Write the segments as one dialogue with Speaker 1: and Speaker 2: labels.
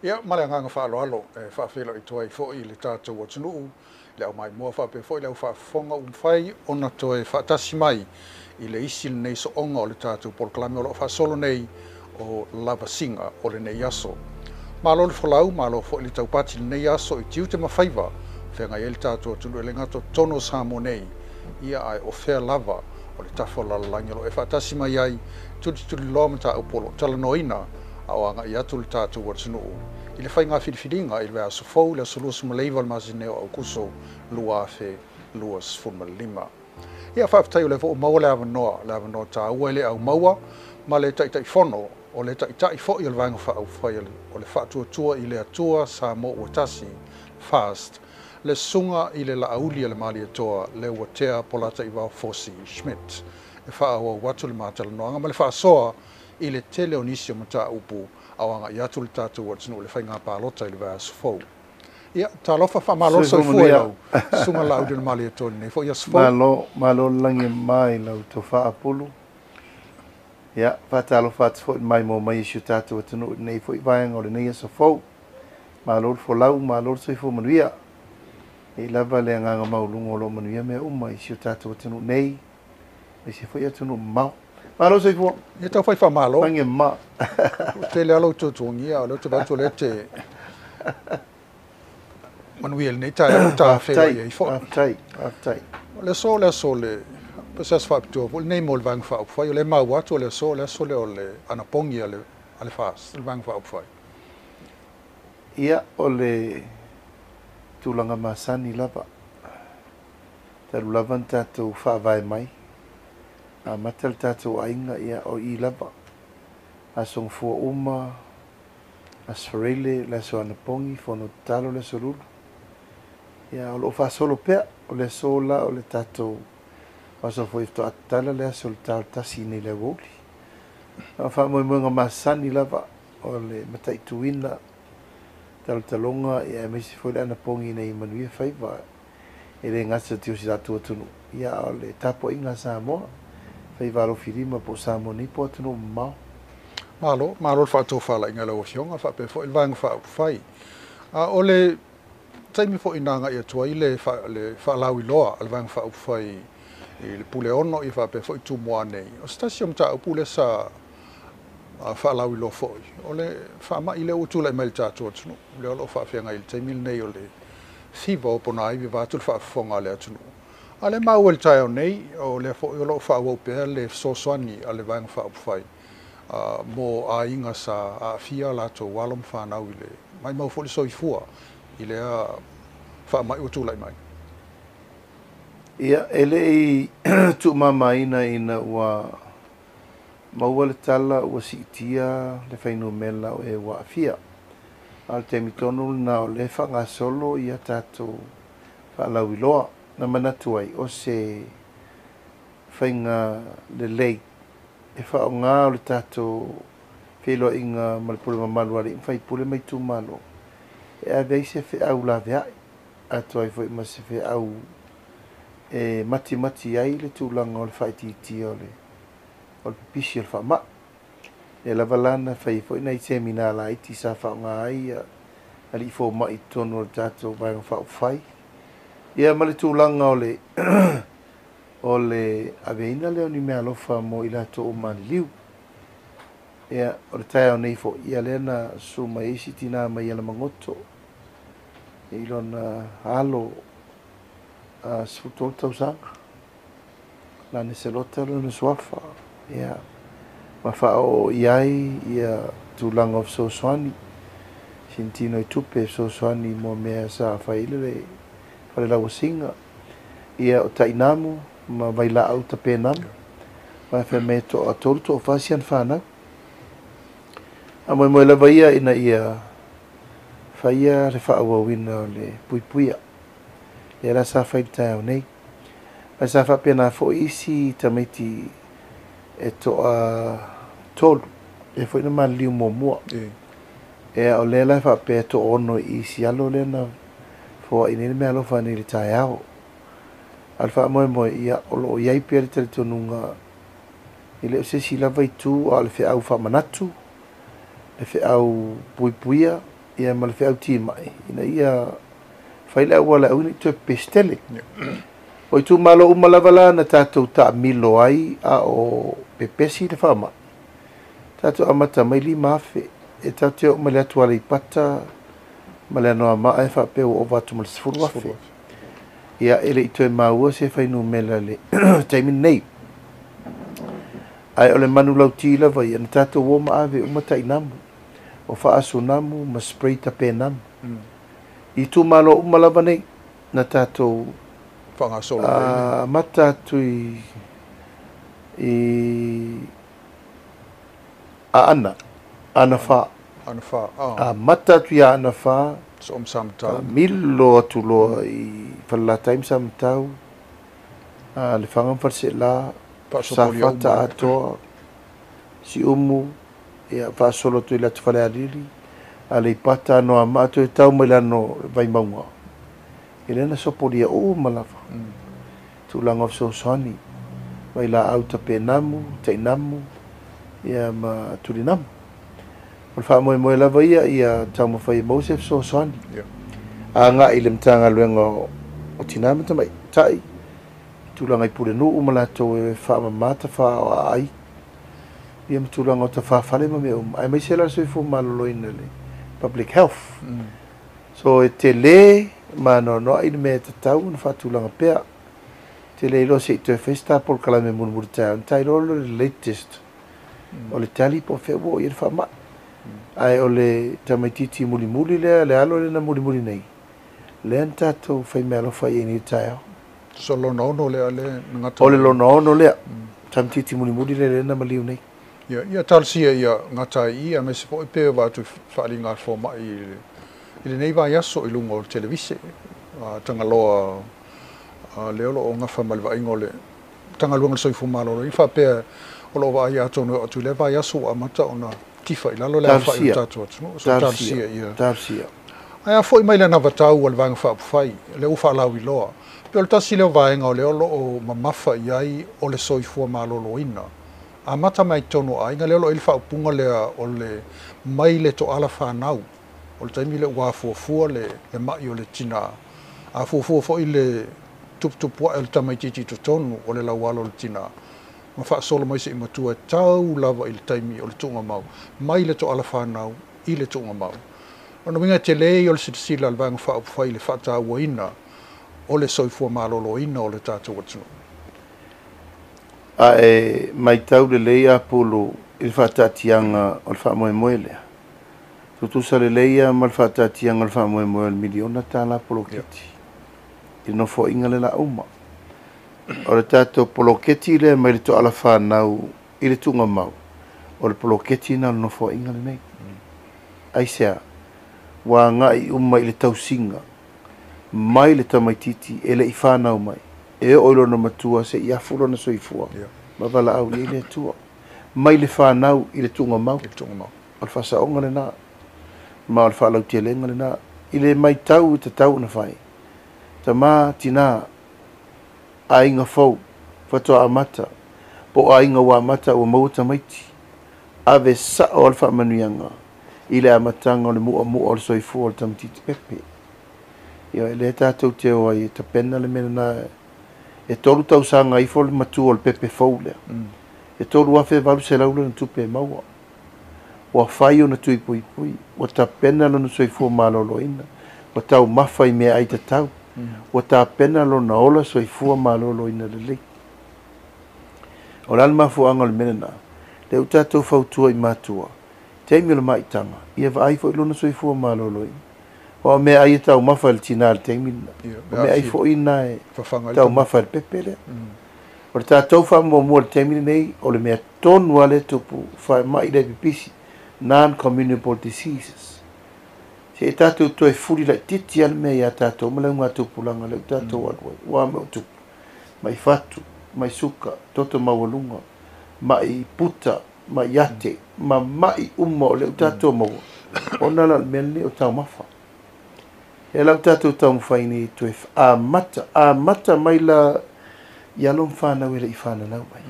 Speaker 1: Ia, ma le agaga faaaloalo e faafeiloai atu ai foi i le tatou atunuu, le aumaimoa faapea foi le au faafofoga ua mafai ona toe faatasi mai i le isi lenei sooga o le tatou polokalame o lo o faasolo nei o Lavasiga o lenei aso. Malo le folau, malo foi le taupati i lenei aso i tiute ma faiva feagai ai le tatou atunuu e le gata o totonu o Samoa nei, ia ae o fea lava o le tafa o lalolagi o lo o e faatasi mai ai, tulituliloa mataupu o lo o talanoaina a o agai atu le tatou atunuu i le faiga filifiliga i le vaiaso fou, le aso 29 o le masina o Aokuso 2025. Ia, faafetai o lea foi ua maua le avanoa taua e le aumaua ma le Taitaifono, o le Taitai foi o le Vaega Faaupufai o le Faatuatua i le Atua Samoa Ua Tasi, FAST, le Susuga i le Laauli a le Malietoa Leuatea Polataivao Fosi Schmidt, e faaauau atu le matalanoaga ma le faasoa i le tele o nisi o mataupu a o agai atu le tatou atunuu i le faiga palota i le vaiaso fou. Ia, talofa, faamalo le soifua i lau Susuga Laauli o le Malietoa i lenei foi aso fou.
Speaker 2: Malo, malo le lagi e mama i lau tofa Apulu. Ia, faatalofa atu foi mai mo mai i si o tatou atunuu i lenei foi vaega o lenei aso fou. Malo le folau, malo le soifua manuia. E lava le agaga maualuga o lo o manuia mea uma i si o tatou atunuu nei, aemaise foi atunuu mamao. Malo soifua.
Speaker 1: Ia, tau fai faamalo.
Speaker 2: Lagi e mama.
Speaker 1: Tele lava lou tuatuagia, o lea ou te vaai atu o lea te manuia i lenei taeao ta feiloai ai foi.
Speaker 2: Faafetai, faafetai.
Speaker 1: O le aso, o le aso le se aso faapitoa foi lenei mo le Vaega Faaupufai. O lea e maua atu o le aso, o le aso lea o le anapogi a le FAST, le Vaega Faaupufai.
Speaker 2: Ia, o le tulaga masani lava. Talu lava na tatou faavae mai, amata le tatou aiga, ia o i lava. Aso Gafua uma, Aso Faraile, le aso anapogi, fono tatalo le aso Lulu. Ia, o lo o faasolo pea, o le aso la o le tatou aso foi faatoa tatala le aso le ta 1 nei le aoauli. O faamoemoega masani lava o le mataituina talotaloga, ia aemaise foi le anapogi ina ia manuia faiva e le gata i o si tatou atunuu, ia o le tapuaiga a Samoa, faiva alofilima po o Samoa nei po o atunuu mamao.
Speaker 1: Malo, malo le faatofalaiga i lau Afioga faapea foi le Vaega Faaupufai. A o le taimi foi na agai atu ai le faalauiloa a le Vaega Faaupufai i le Puleono ia faapea foi Tumua nei, o se tasi o mataupu lea sa faalauiloa foi, o le faamai lea ua tulai mai i le tatou atunuu, lea o lo o faafeagai i le taimi lenei, o le fiva o ponaivi vaeatu le faafofoga a le atunuu. A o lea maua i le taeao nei, o lea foi o lo o faaauau pea le fesoasoani a le Vaega Faaupufai mo aiga sa aafia latou alo ma fanau i le maumau foi le soifua i lea faamai ua tulai mai.
Speaker 2: Ia, e le i tuumamaina ina ua maua le tala ua siitia le fuainumera o e ua aafia. A o le taimi tonu lena o lea e faagasolo ia tatou faalauiloa. Na manatu ai, o se faiga lelei e faaaoga o le tatou feiloaiga ma le pule mamalu a alii ma faipule ma itumalo e ave ai se feau laveai, atoa ai foi ma se feau e matimati ai le tulaga o le faaitiitia o le pipisi o le faamai. E lava la na fai foi nai semina laiti sa faaaoga ai ia alii fomai i totonu o le tatou Vaega Faaupufai. Ia, ma le tulaga o le aveina lea o ni meaalofa mo i latou o maliliu. Ia, o le taeao nei foi, ia lea na susu mai ai si tina mai Alamagoto i lona alo a 13 tausaga. Lane Selota lona suafa. Ia, ma faaoo i ai ia tulaga o fesoasoani sinitino i tupe fesoasoani mo mea sa fai le fale lauasiga. Ia, o tainamu ma vailaau tapenamu. Ma fai mai toa tolu toa fa si ana fanau. A moemoe lava ia ina ia faia le faaauauina o le puipuia. Ia la sa fai le taeao nei. Ma sa faapena foi isi tamaiti e toa tolu e foi na maliliu muamua. E o lea la e faapea toa 6 i isi alo lea na foai nei le meaalofa nei i le taeao. A o le faamoemoe, ia o lo o i ai pea le talitonuga e le o se isi lava itu, a o le feau faamanatu, le feau puipuia. ia ma le feau timai ina ia fai le auala e aua ne i toe pepesi tele. O itumalo uma lava la na tatou taamilo ai a o pepesi le faamai, tatou amata mai 5,000 e tatou te oo mai le atu Aleipata ma le Anoamaa e faapea ua ova atu ma le 10,000. Ia e le i toe maua se fuainumera i le taimi lenei. Ae o le manulauti lava ia na tatou o ma ave uma tainamu, o faasunamu ma spray tapenamu. I itumalo uma lava nei na tatou
Speaker 1: faagasolo ai.
Speaker 2: Amata atu i Aana, Aana 4.
Speaker 1: Aana 4. Ah.
Speaker 2: Amata atu i Aana 4.
Speaker 1: So ma Samatau.
Speaker 2: Milo atu loa i Falelatai ma Samatau, Lefaga ma Faleaseela, Safata atoa, Siumu, ia faasolo atu i le atu Falealili, Aleipata, Anoamaa, toe tau mai lano Vaimauga. E lea na sopolia uma lava. Tulaga o fesoasoani, mai laau tapenamu, tainamu, ia ma tulinamu. O le faamoemoe lava ia, ia taumafai e maua se fesoasoani. Agai i le Matagaluega o Tina ma Tamaitai, tulaga i Pulenuu ma latou e faamama tafaoaai, ia ma tulaga o tafafale ma mea uma. Aemaise la le soifua maloloina le public health. So e tele ma anoanoai le mea e tatau ona faatulaga pea. Te le iloa se i toe fai se ta polokalame mulimuli taeao, na ta iloa le latest o le tali po o fea ua oo i ai le faamai. Ae o le tamaitiiti mulimuli lea, le alo lea na mulimuli nei, lea na tatou faimeaalofa i ai nei taeao.
Speaker 1: So lona ono lea le na gata.
Speaker 2: O le lona ono lea, tamaitiiti mulimuli lea lea na maliu nei.
Speaker 1: Ia talosia ia gata ai i, aemaise foi pe o vaatu faaaliga a le fomai i lenei vaiaso i luga o le televise. Tagaloa lea o lo o gafa ma le vaaiga o le Matagaluega o le Soifua Maloloina faapea o lo o vaai atonu e oo atu i lea vaiaso ua amata ona tifa i lalo le aofai o le tatou atunuu. So talosia ia.
Speaker 2: Talosia.
Speaker 1: Ae a foi mai le anavatau a le Vaega Faaupufai, lea ua faalauiloa, pe o le tasi lea o vaega o lea o lo o mamafa i ai o le soifua maloloina. Amata mai totonu o aiga lea o lo o i ai le faaupuga lea o le mai le toala fanau, o le taimi lea ua afuafua le mai o le tina, afuafua foi le tuputupuae o le tamaitiiti i totonu o le laualo o le tina, ma faasolo mai seia matua e tau lava i le taimi o le tuugamau, mai le toala fanau i le tuugamau. Lona uiga e tele ia o le silasila a le Vaega Faaupufai i le faatauaina o le soifua maloloina o le tatou atunuu.
Speaker 2: A e matau lelei Apulu i le faataatiaga o le faamoemoe lea, tutusa lelei ia ma le faataatiaga o le faamoemoe o le miliona tala poloketi i le nofoaiga le la uma. O le tatou poloketi lea mai le toala fanau i le tuugamau, o le poloketi na o le nofoaiga lenei. Aisea, ua agai uma i le tausiga mai le tamaitiiti e le i whanau mai. E oo i lona matua se i afu lona soifua. Ma valaau i ai le Atua. Mai le whanau i le tuugamau.
Speaker 1: I le tuugamau.
Speaker 2: O le faasaoga lena, ma o le faalautelega lena. I le matau i tatau ona fai. Tama, tina, aiga fou, faatoa amata, po o aiga ua amata ua maua tamaiti. Ave sao le faamanuiaga i le amataga o le muamua o le soifua o le tamaitiiti pepe. Ia e lea tatou te o ai e tapena le mea lena e 3 tausaga ifo le matua o le pepe fou lea. E 3,800 lona tupe e maua. Ua fai ona tui puipui, ua tapena lona soifua maloloina, ua taumafa i meaai tatau, ua tapena lona ola soifua maloloina lelei. O le a le mafuaaga o le mea lena, lea ua tatou fautua i matua, taimi o le maitaga, ia vaai foi lona soifua maloloina. O meaai e taumafa i le tina i le taimi lena. O meaai foi na e taumafa i le pepe lea. O le tatou faamuamua i le taimi lenei, o le mea tonu lava lea e tupu, faamai le pipisi, non-communicable diseases. Se e tatou toe fuli laitiiti lava le mea ia tatou ma le augatupulaga lea ua tatou alu ai. Ua mea o tupu, mai fatu, mai suka, toto maualuga, mai puta, mai ate, ma mai uma o lea ua tatou maua. Ona la o le mea lenei o taumafa. E lau tatou taumafai nei toe amata mai la i alo ma whanau e le i whananau mai.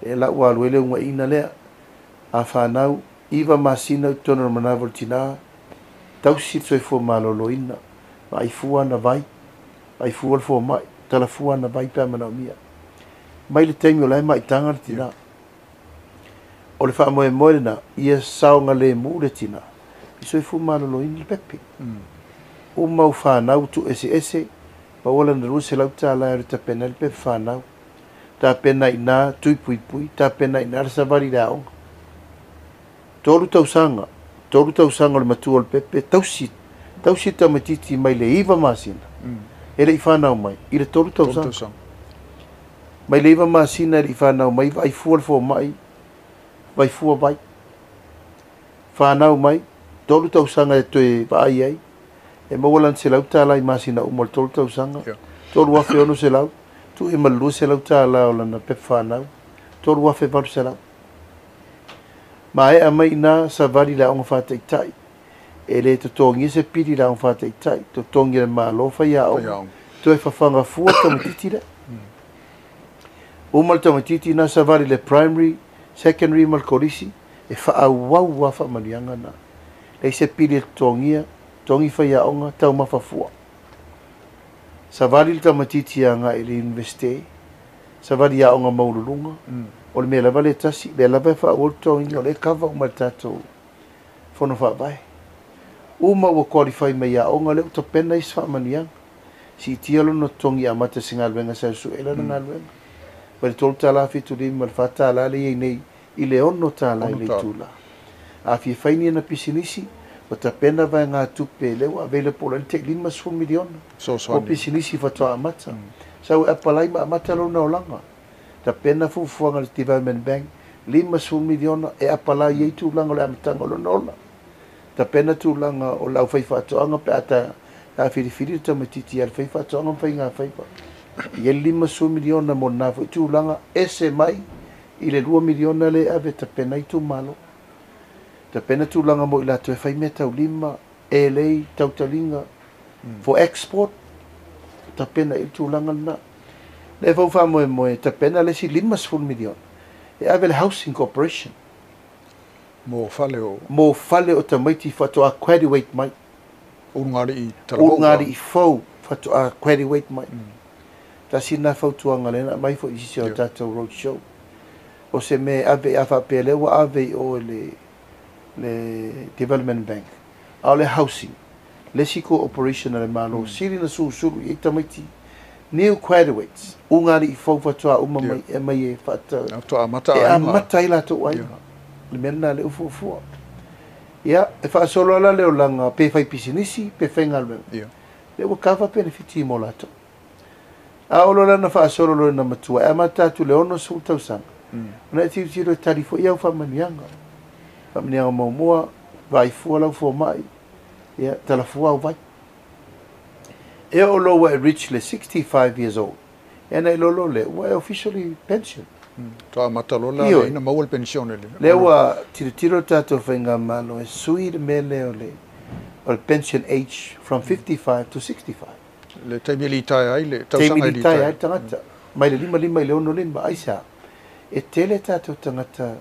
Speaker 2: E lau alu ele unga ina lea, a whanau, 9 masina i totonu o le manava o le tina, Tausi le soifua maloloina, vaai fua ana vai, vaai fua le fomai, tala fua ana vai pe a manaomia. Mai le taimi o la e maitaga le tinā. O le faamoemoe lena, ia saogalemu le tinā, i soifua maloloina le pepe. Uma au fanau tuueseese, maua lana $200 e alu e tapena ai le pepe fanau. Tapena i ina tui puipui, tapena i ina le savali i le aoga. 3 tausaga, 3 tausaga o le matua o le pepe, tausi, tausi le tamaitiiti mai le 9 masina e le i fanau mai i le 3 tausaga. Mai le 9 masina e le i fanau mai, vaai fua le fomai, vaai fua vai. Fanau mai, 3 tausaga e toe vaai ai, e maua lana $100 i masina uma o le 3 tausaga, 3600, tuu i ma le $200 o lana pepa fanau, 3800. Maea mai ina savali le aoga faataitai, e le totogia se pili le aoga faataitai, totogi e le Malo faiaoga, toe fafaga fua le tamaitiiti lea. Uma le tamaitiiti na savali le primary, secondary ma le kolisi, e faaauau lava faamanuiaga na. Leai se pili e totogia, totogi faiaoga, taumafa fua. Savali le tamaitiiti agai i le Universite, savali i aoga maualuluga, o le mea lava lea e tasi, lea lava e faaauau le totogiina, o lea e cover uma e le tatou fono faavae. Uma ua qualify mai i aoga, lea ua tapena isi faamanuiaga. Siitia lona totogi amata i se galuega sa sue lana galuega. Mai le $3.75 le $4 lea e i ai nei i le $6 i le itula. A fia fai ni ana pisinisi, ua tapena vaegatupe lea ua available ai le tai $50 miliona. O pisinisi faatoa amata. Sau e apalai ma amata lona olaga. Tapena fuafuaga a le Development Bank, $50 miliona e apalai ai tulaga o le amataga o lona ola. Tapena tulaga o le aufaifaatoaga pe a ta a filifili le tamaitiiti e alu fai faatoaga ma faiga faiva. E i ai le $50 miliona mo lena foi tulaga, ese mai i le $2 miliona lea e ave e tapena ai itumalo. Tapena tulaga mo i latou e fai mea taulima, elei, tautaliga, for export, tapena i le tulaga lena. Lea foi ua faamoemoe e tapena le isi $50 miliona e ave le Housing Corporation.
Speaker 1: Mo fale o.
Speaker 2: Mo fale o tamaiti faatoa graduate mai.
Speaker 1: Ulugalii talavou.
Speaker 2: Ulugalii fou faatoa graduate mai. Tasi lena fautuaga lea na aumai foi i sisi o tatou road show. O se mea e ave a faapea lea ua ave i o i le Development Bank. A o le housing, le isi corporation a le Malo, sili na susulu i ai tamaiti new graduates, ulugalii fou faatoa uma mai e mai e faata
Speaker 1: Faatoa amata
Speaker 2: e
Speaker 1: aiga.
Speaker 2: Amata ai latou aiga. Le mea lena lea ua fuafua. Ia, e faasolo ala le olaga pe fai pisinisi, pe fai galuega. Lea ua kava penefiti mo latou. A o lo lana faasolo lona matua, e amata atu le 60 tausaga. Ona e tilotilo e tali foi au faamanuiaga. Faamanuiaga muamua, vaai fua lau fomai, ia, talafua au vai. E oo loa ua e reach le 65 years old, e ana i lolo lea, ua e officially pension.
Speaker 1: Faatoa amata loa la
Speaker 2: Ioe.
Speaker 1: ina maua le pension le.
Speaker 2: Lea ua tilotilo le tatou faigamalo e sui le mea lea o le pension age from 55 to 65.
Speaker 1: Le taimi e litaea ai le
Speaker 2: Taimi
Speaker 1: tausaga e
Speaker 2: litaea ai
Speaker 1: litaea.
Speaker 2: le tagata. Mai le 55 i le 65, aisea? E tele tatou tagata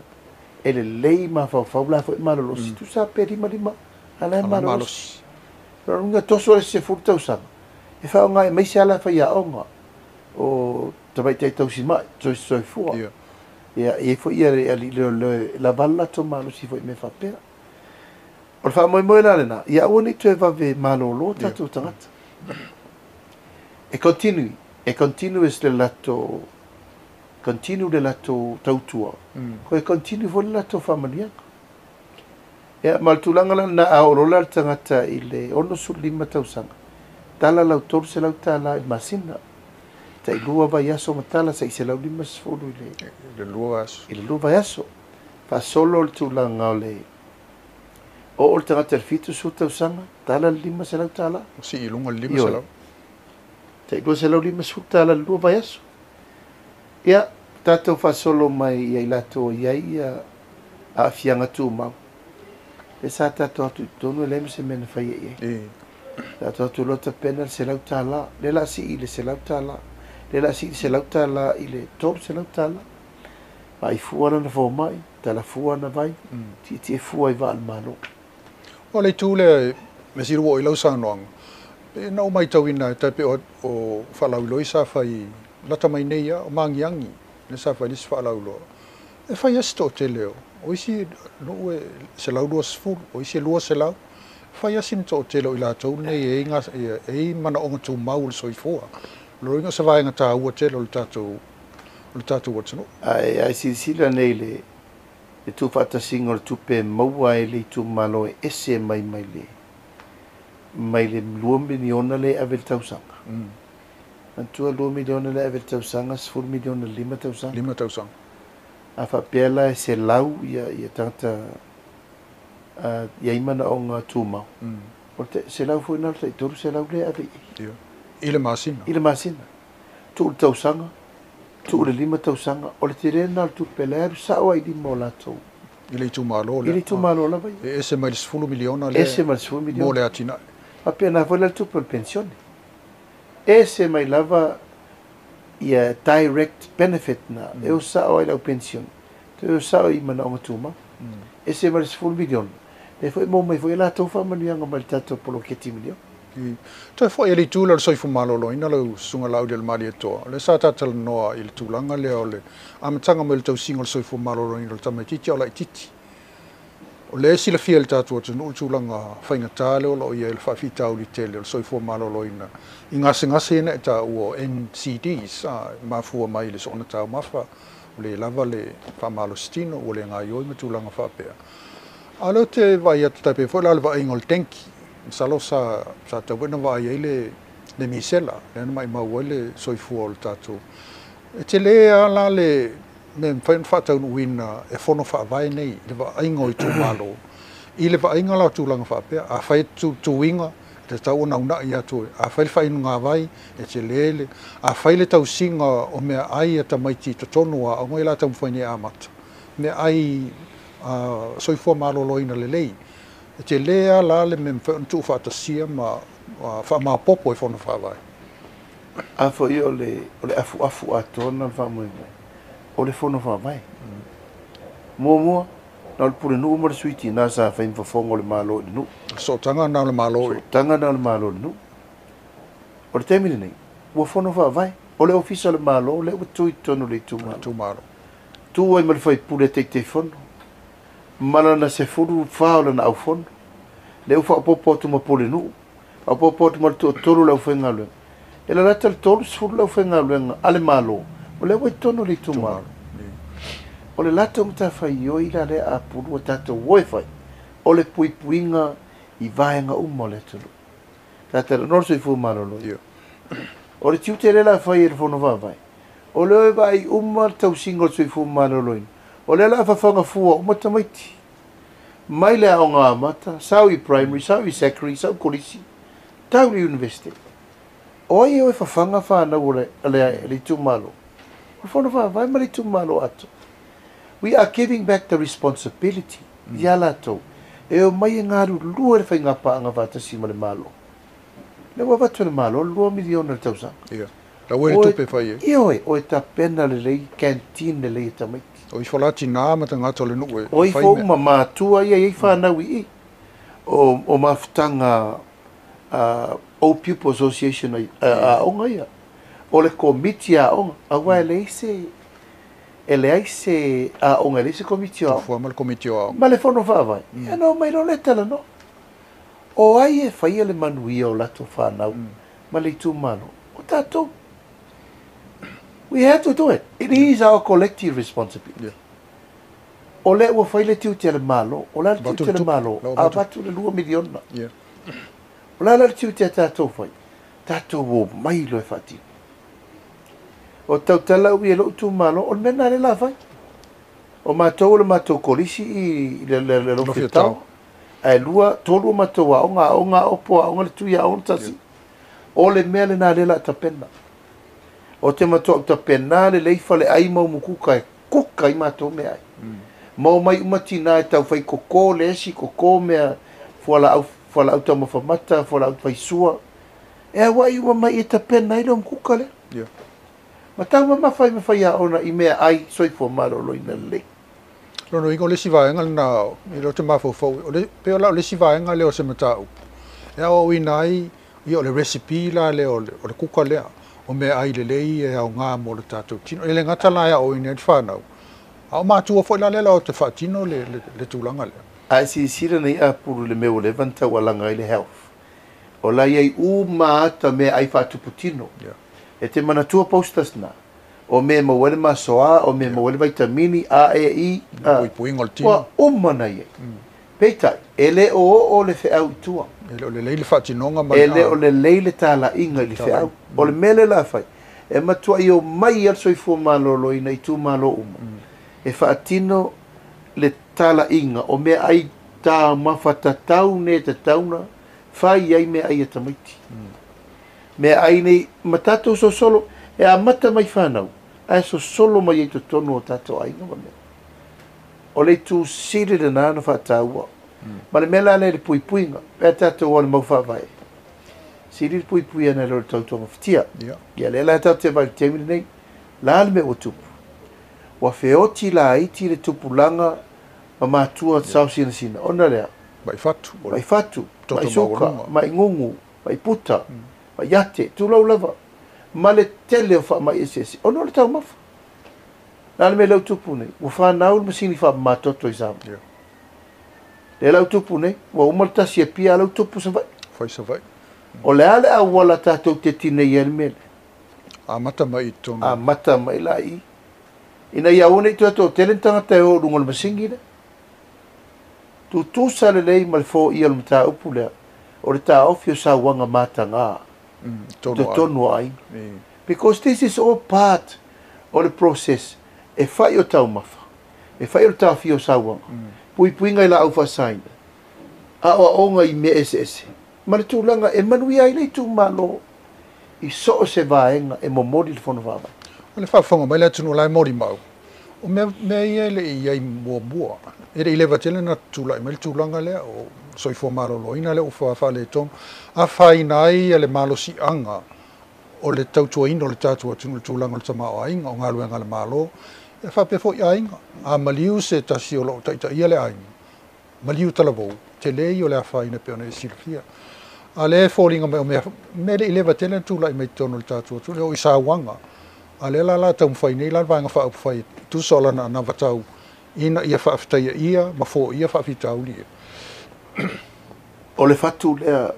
Speaker 2: e lelei mafaufau la foi malolosi. Tusa pe 55, a la e
Speaker 1: Ala
Speaker 2: malolosi.
Speaker 1: malosi.
Speaker 2: Lona toso le 10 tausaga. E faaaoga e maise ala faiaoga o tamaitai tausimai, soifua. Ia, e i ai foi ia le alii leoleo e lava le latou malosi foi i mea faapea. O le faamoemoe la lena, ia aua ne i toe vave malolo tatou tagata. E continue, e continuous le latou, continue le latou tautua, ko e continue foi le latou faamanuiaga. Ia, ma le tulaga la lena, a oo loa la le tagata i le 65 tausaga, tala lau $300 i le masina. Tai 2 vaiaso ma tala sai 150 i le
Speaker 1: Le 2 aso.
Speaker 2: I le 2 vaiaso. Faasolo le tulaga o le oo le tagata i le 70 tausaga, tala le $500.
Speaker 1: Si i luga le
Speaker 2: Ioe.
Speaker 1: 500.
Speaker 2: Tai $250 le 2 vaiaso. Ia, tatou faasolo mai ia i latou i ai ia aafiaga tumau. Le sa tatou atu i totonu e leai ma se mea na faia i ai. Tatou atu loa tapena le $100, lea la sii i le $100, lea la sii le $100 i le $300. Vaai fua lana fomai, talafua ana vai, tietie fua i vaa o le Malo.
Speaker 1: O le itu lea Mea sili ua oo i lau saunoaga, pe na ou matauina e tai pei o faalauiloa ia sa fai lata mai nei lava, o Magiagi lea sa fai le isi faalauiloa, e fai lava si toatele o isi nuu e 120, o isi e 200, e fai lava sina toatele o i latou nei e i ai manaoga tumau o le soifua. O lona uiga o se vaega taua tele o le tatou atunuu.
Speaker 2: Ae silasila nei i le tuufaatasiga o le tupe e maua ai le itumalo e ese mai mai le 2 miliona lea e ave i le tausaga. Manatua 2 miliona lea e ave i le tausaga, 10 miliona i le 5 tausaga.
Speaker 1: 5 tausaga.
Speaker 2: A faapea la e 100 ia tagata i ai manaoga tumau. O le 100 foi na o le tai 300 lea e ave i ai.
Speaker 1: I le masina.
Speaker 2: I le masina. Tuu le tausaga, tuu le 5 tausaga, o le tele na o le tupe lea alu sao ai lima o latou.
Speaker 1: I le itumalo lea.
Speaker 2: I le itumalo lava ia.
Speaker 1: E ese mai le 10 miliona lea.
Speaker 2: Ese mai le 10 miliona.
Speaker 1: Mo le atinae.
Speaker 2: Faapena foi la le tupe o le pensione. Ese mai lava ia direct benefit na. E o sao ai lau pensione. E o sao i manaoga tumau. Ese mai le 10 miliona. E foi mo mai foi latou faamanuiaga mai le tatou poloketi miliona.
Speaker 1: Toe foi e le itu lea o le soifua maloloina lau susuga Laaulialemalietoa. O lea sa tatalanoa i le tulaga lea o le amataga mai o le tausiga o le soifua maloloina o le tamaitiiti a o laitiiti. O lea e silafia e le tatou atunuu le tulaga faigata lea o lo o i ai le faafitauli tele o le soifua maloloina i gasegase ia na e taua o NCDs, mafua mai i le soona taumafa, ua le lava le faamalositino, ua le gaoioi ma tulaga faapea. A o lea ou te vaai atu tai pei foi la o le vaaiga o le dengue, masalo sa tatau foi ona vaai ai le misela, lea na maumau ai le soifua o le tatou. E tele lava la le mea e mafai ona faataunuuina e fono faavae nei i le vaaiga o itumalo, i le vaaiga la o tulaga faapea. A fai tuiga, e tatau ona uunai atu, a fai le fainugavai, e tele le, a fai le tausiga o mea ai a tamaiti i totonu o aoga ia la taumafai nei e amata, mea ai soifua maloloina lelei, e tele lava la le mea mafai ona tuufaatasia ma faamaopoopo e fono faavae.
Speaker 2: A foi o le afuafu atoa na o le faamoemoe, o le fono faavae. Muamua, na o le pulenuu ma le sui tina sa fai ma fofoga o le Malo i le nuu.
Speaker 1: Sootaga na o le Malo.
Speaker 2: Sootaga na o le Malo i le nuu. O le taimi lenei, ua fono faavae. O le ofisa o le Malo lea ua tu i totonu o le itumalo. Tu ai ma le faipule taitaifono, ma lana 14 o lana aufono. Lea ua faaopoopo atu ma pulenuu, faaopoopo atu ma le toatolu o le aufaigaluega. E lalata le 30 le aufaigaluega a le Malo, o lea ua i totonu o le itumalo. O le latou matafaioi la lea a pulua tatou o e fai, o le puipuiga i vaega uma o le atunuu. Tatou no le soifua maloloina. O le tiute lea la fai e le fono faavae, o le vaai uma le tausiga o le soifua maloloina. O lea la fafaga fua uma tamaiti. Mai le aoga amata, sau i primary, sau i secondary, sau i kolisi, tau i university. O ai e fafaga whanau o le itumalo. O le fono faavae ma le itumalo ato. We are giving back the responsibility ia latou. E o mai e galulue le faiga paaga faatasi ma le Malo. Le ua avatu e le Malo 2 miliona le tausaga.
Speaker 1: Ia. La ua le tupe fai e.
Speaker 2: Ia oe, o e tapena lelei, canteen lelei e tamaiti.
Speaker 1: O ifo la tina ma tagata o le nuu e.
Speaker 2: O ifo uma matua ia i whanau i. O mafutaga Old Pupil Association aoga ia. O le komiti aoga. Aua e leai se e leai se aoga, e leai se komiti o aoga.
Speaker 1: Fua ma le komiti o aoga.
Speaker 2: Ma le fono faavae. Ia na omai loa le talanoa. O ai e faia le manuia o latou whanau ma le itumalo. O tatou. We have to do it. It is our collective responsibility.
Speaker 1: Yeah.
Speaker 2: O lea ua fai le tiute a le Malo, o le a le tiute a le Malo, avatu le 2 miliona.
Speaker 1: Yeah.
Speaker 2: O le a le tiute a tatou fai, tatou o mai loa e faatino. O tautala ui e lou itumalo, o le mea lena lea la fai. O matou o le matou kolisi i le Lofiotao. Ae 2, 3 o matou aoga, aoga opo, aoga le tui, aoga le tasi. O le mea lena lea la tapena. O te matua tapena le leifa le ai mau mukuka e kuka i matou mea ai. Mau mai uma tina e tau whai koko, le esi koko mea fuala au taumafamata, fuala au faisua. E awa i uma mai e tapena i le mukuka lea.
Speaker 1: Yeah.
Speaker 2: Ma tau mamafa i mawhai a ona i mea ai soifua maloloina lelei.
Speaker 1: Lona uiga o le isi vaega lena i le o te mafaufau, o le, pe o la o le isi vaega lea o se mataupu. E aoaoina ai, ia o le recipe la lea o le kuka lea, o meaai lelei e aoga mo le tatou tino. E le gata la e aoaoina ai le fanau, a o matua foi la lea latou te faatino le tulaga lea.
Speaker 2: Ae silasila nei apulu i le mea ua leva ona taualaga ai le health. O la e i ai uma ata meaai faatupu tino. E te manatua posters na? O mea e maua ai le masoa, o mea e maua ai le vaitamini A, E, I,
Speaker 1: A. Puipuiga o le tino.
Speaker 2: Ua uma ona i ai. Peitai, e le o oo le feau i tua.
Speaker 1: E le o lelei le faatinoga ma le.
Speaker 2: E le o lelei le talaiga i le feau. O le mea lea o le a fai, e matuai omai lava le soifua maloloina i itumalo uma e faatino le talaiga o meaai taumafa tatau nei e tatau ona fai ai meaai a tamaiti. Meaai nei ma tatou sosolo, e amata mai fanau, ae sosolo mai ai i totonu o tatou aiga ma mea. O le itu sili lena ona faataua. Ma le mea la lea i le puipuiga, pe a tatou o i le mau faavae, sili le puipui ana i lo le tautogafitia. Ia lea la tatou te vaai i le taimi lenei, la le mea ua tupu. Ua feoti laiti le tupulaga ma matua sao sinasina, ona lea.
Speaker 1: Mai fatu.
Speaker 2: Mai fatu, mai suka, mai gugu, mai puta, mai ate, tulou lava, ma le tele o faamai eseese, ona o le taumafa. La le mea lea ua tupu nei, ua fanau le masini faamamatoto i Samoa. Lea la ua tupu nei, ua uma le tasi e Apia, a lea ua tupu Savaii.
Speaker 1: Fai Savaii.
Speaker 2: O le a le auala tatou te tineia ai le mea lea?
Speaker 1: Amata mai i totonu.
Speaker 2: Amata mai la i i. Ina ia aua ne i toe toatele ni tagata e o i luga o le masini lea. Tutusa lelei ma le foia o le mataupu lea, o le taofi o sauaga mataga i totonu o aiga. Because this is all part o le process e fai o taumafa, e fai o le taofia o sauaga, puipuiga i laau faasaina, aoaoga i mea eseese, ma le tulaga e manuia ai le itumalo i so o se vaega e momoli le Fono Faavae.
Speaker 1: O le faafofoga mai le atunuu la e molimau, o mea, mea ia e le i i ai muamua. E le i leva tele ona tulai mai le tulaga lea o soifua maloloina lea ua faaletonu, afaina ai le malosiaga o le tautuaina o le tatou atunuu i le tulaga o le tamaoaiga, o galuega a le Malo, ia faapea foi aiga. A maliu se tasi o lo o taitaia le aiga, maliu talavou, tele ia o le afaina e pei ona e silafia. A lea e foliga mai o mea, mea le i leva tele ona tulai mai totonu o le tatou atunuu, e oo i sauaga. A lea la la taumafai nei la le Vaega Faaupufai e tusa o lana anavatau ina ia faafetaia ia ma foia faafitauli ia.
Speaker 2: O le fatu lea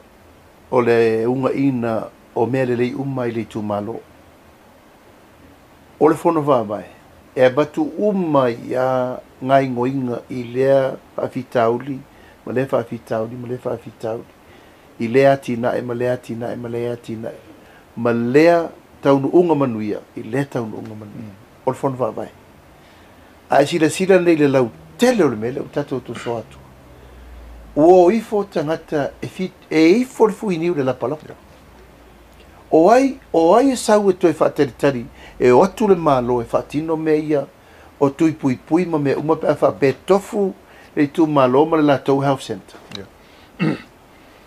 Speaker 2: o le ugaiina o mea lelei uma i le itumalo. O le Fono Faavae, e avatu uma i a gaoioiga i lea faafitauli ma lea faafitauli ma lea faafitauli, i lea atinae ma lea atinae ma lea atinae, ma lea taunuuga manuia i lea taunuuga manuia. O le Fono Faavae. A e silasila nei i le lautele o le mea lea ua tatou tosoa atu, ua o ifo tagata e, fi, e ifo le fuiniu i le lapalapa. O ai, o ai e sau e toe faatalitali e o atu le Malo e faatino mea ia o tui puipui ma mea uma pe a faapea e tofu le itumalo ma le latou health centre?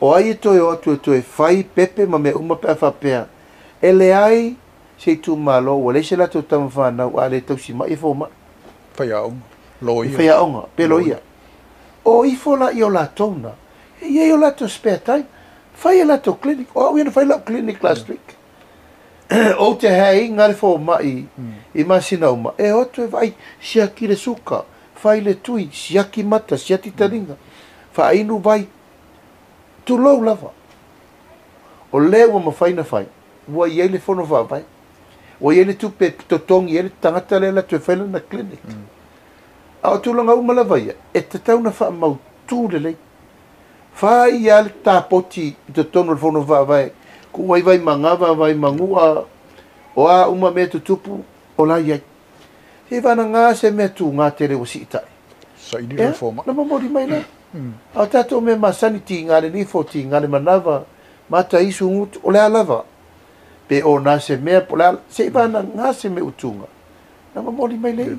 Speaker 2: O ai e toe o atu e toe fai pepe ma mea uma pe a faapea e leai se itumalo ua leai se latou tama fanau a le tausi mai e fomai?
Speaker 1: Faiaoga, loia.
Speaker 2: Faiaoga, pe loia. O ifo la i o latou na, e i ai o latou spare time, fai e latou clinic. O au ia na fai lau clinic last week. Ou te haeiga le fomai i masina uma, e o atu e vaai, siaki le suka, fai le tui, siaki mata, siaki taliga, faainu vai, tulou lava. O lea ua mafai na fai, ua i ai le Fono Faavae, ua i ai le tupe e totogi ai le tagata lea e alu atu e fai lana clinic. A o tulaga uma lava ia, e tatau ona faamautu lelei. Fai lava le tapoti i totonu o le Fono Faavae, tuu ai Vaimagava, Vaimanua, o a uma mea tutupu, o la i ai. Se i vanaga se mea tuga tele ua siitai.
Speaker 1: Saili le fomai.
Speaker 2: Na momoli mai lea. A o tatou mea masani, tiga le nifo, tiga le manava, mata isu gutu, o le a lava? Pe o na se mea, po o le a, se i vanaga se mea ua tuga, na momoli mai lea.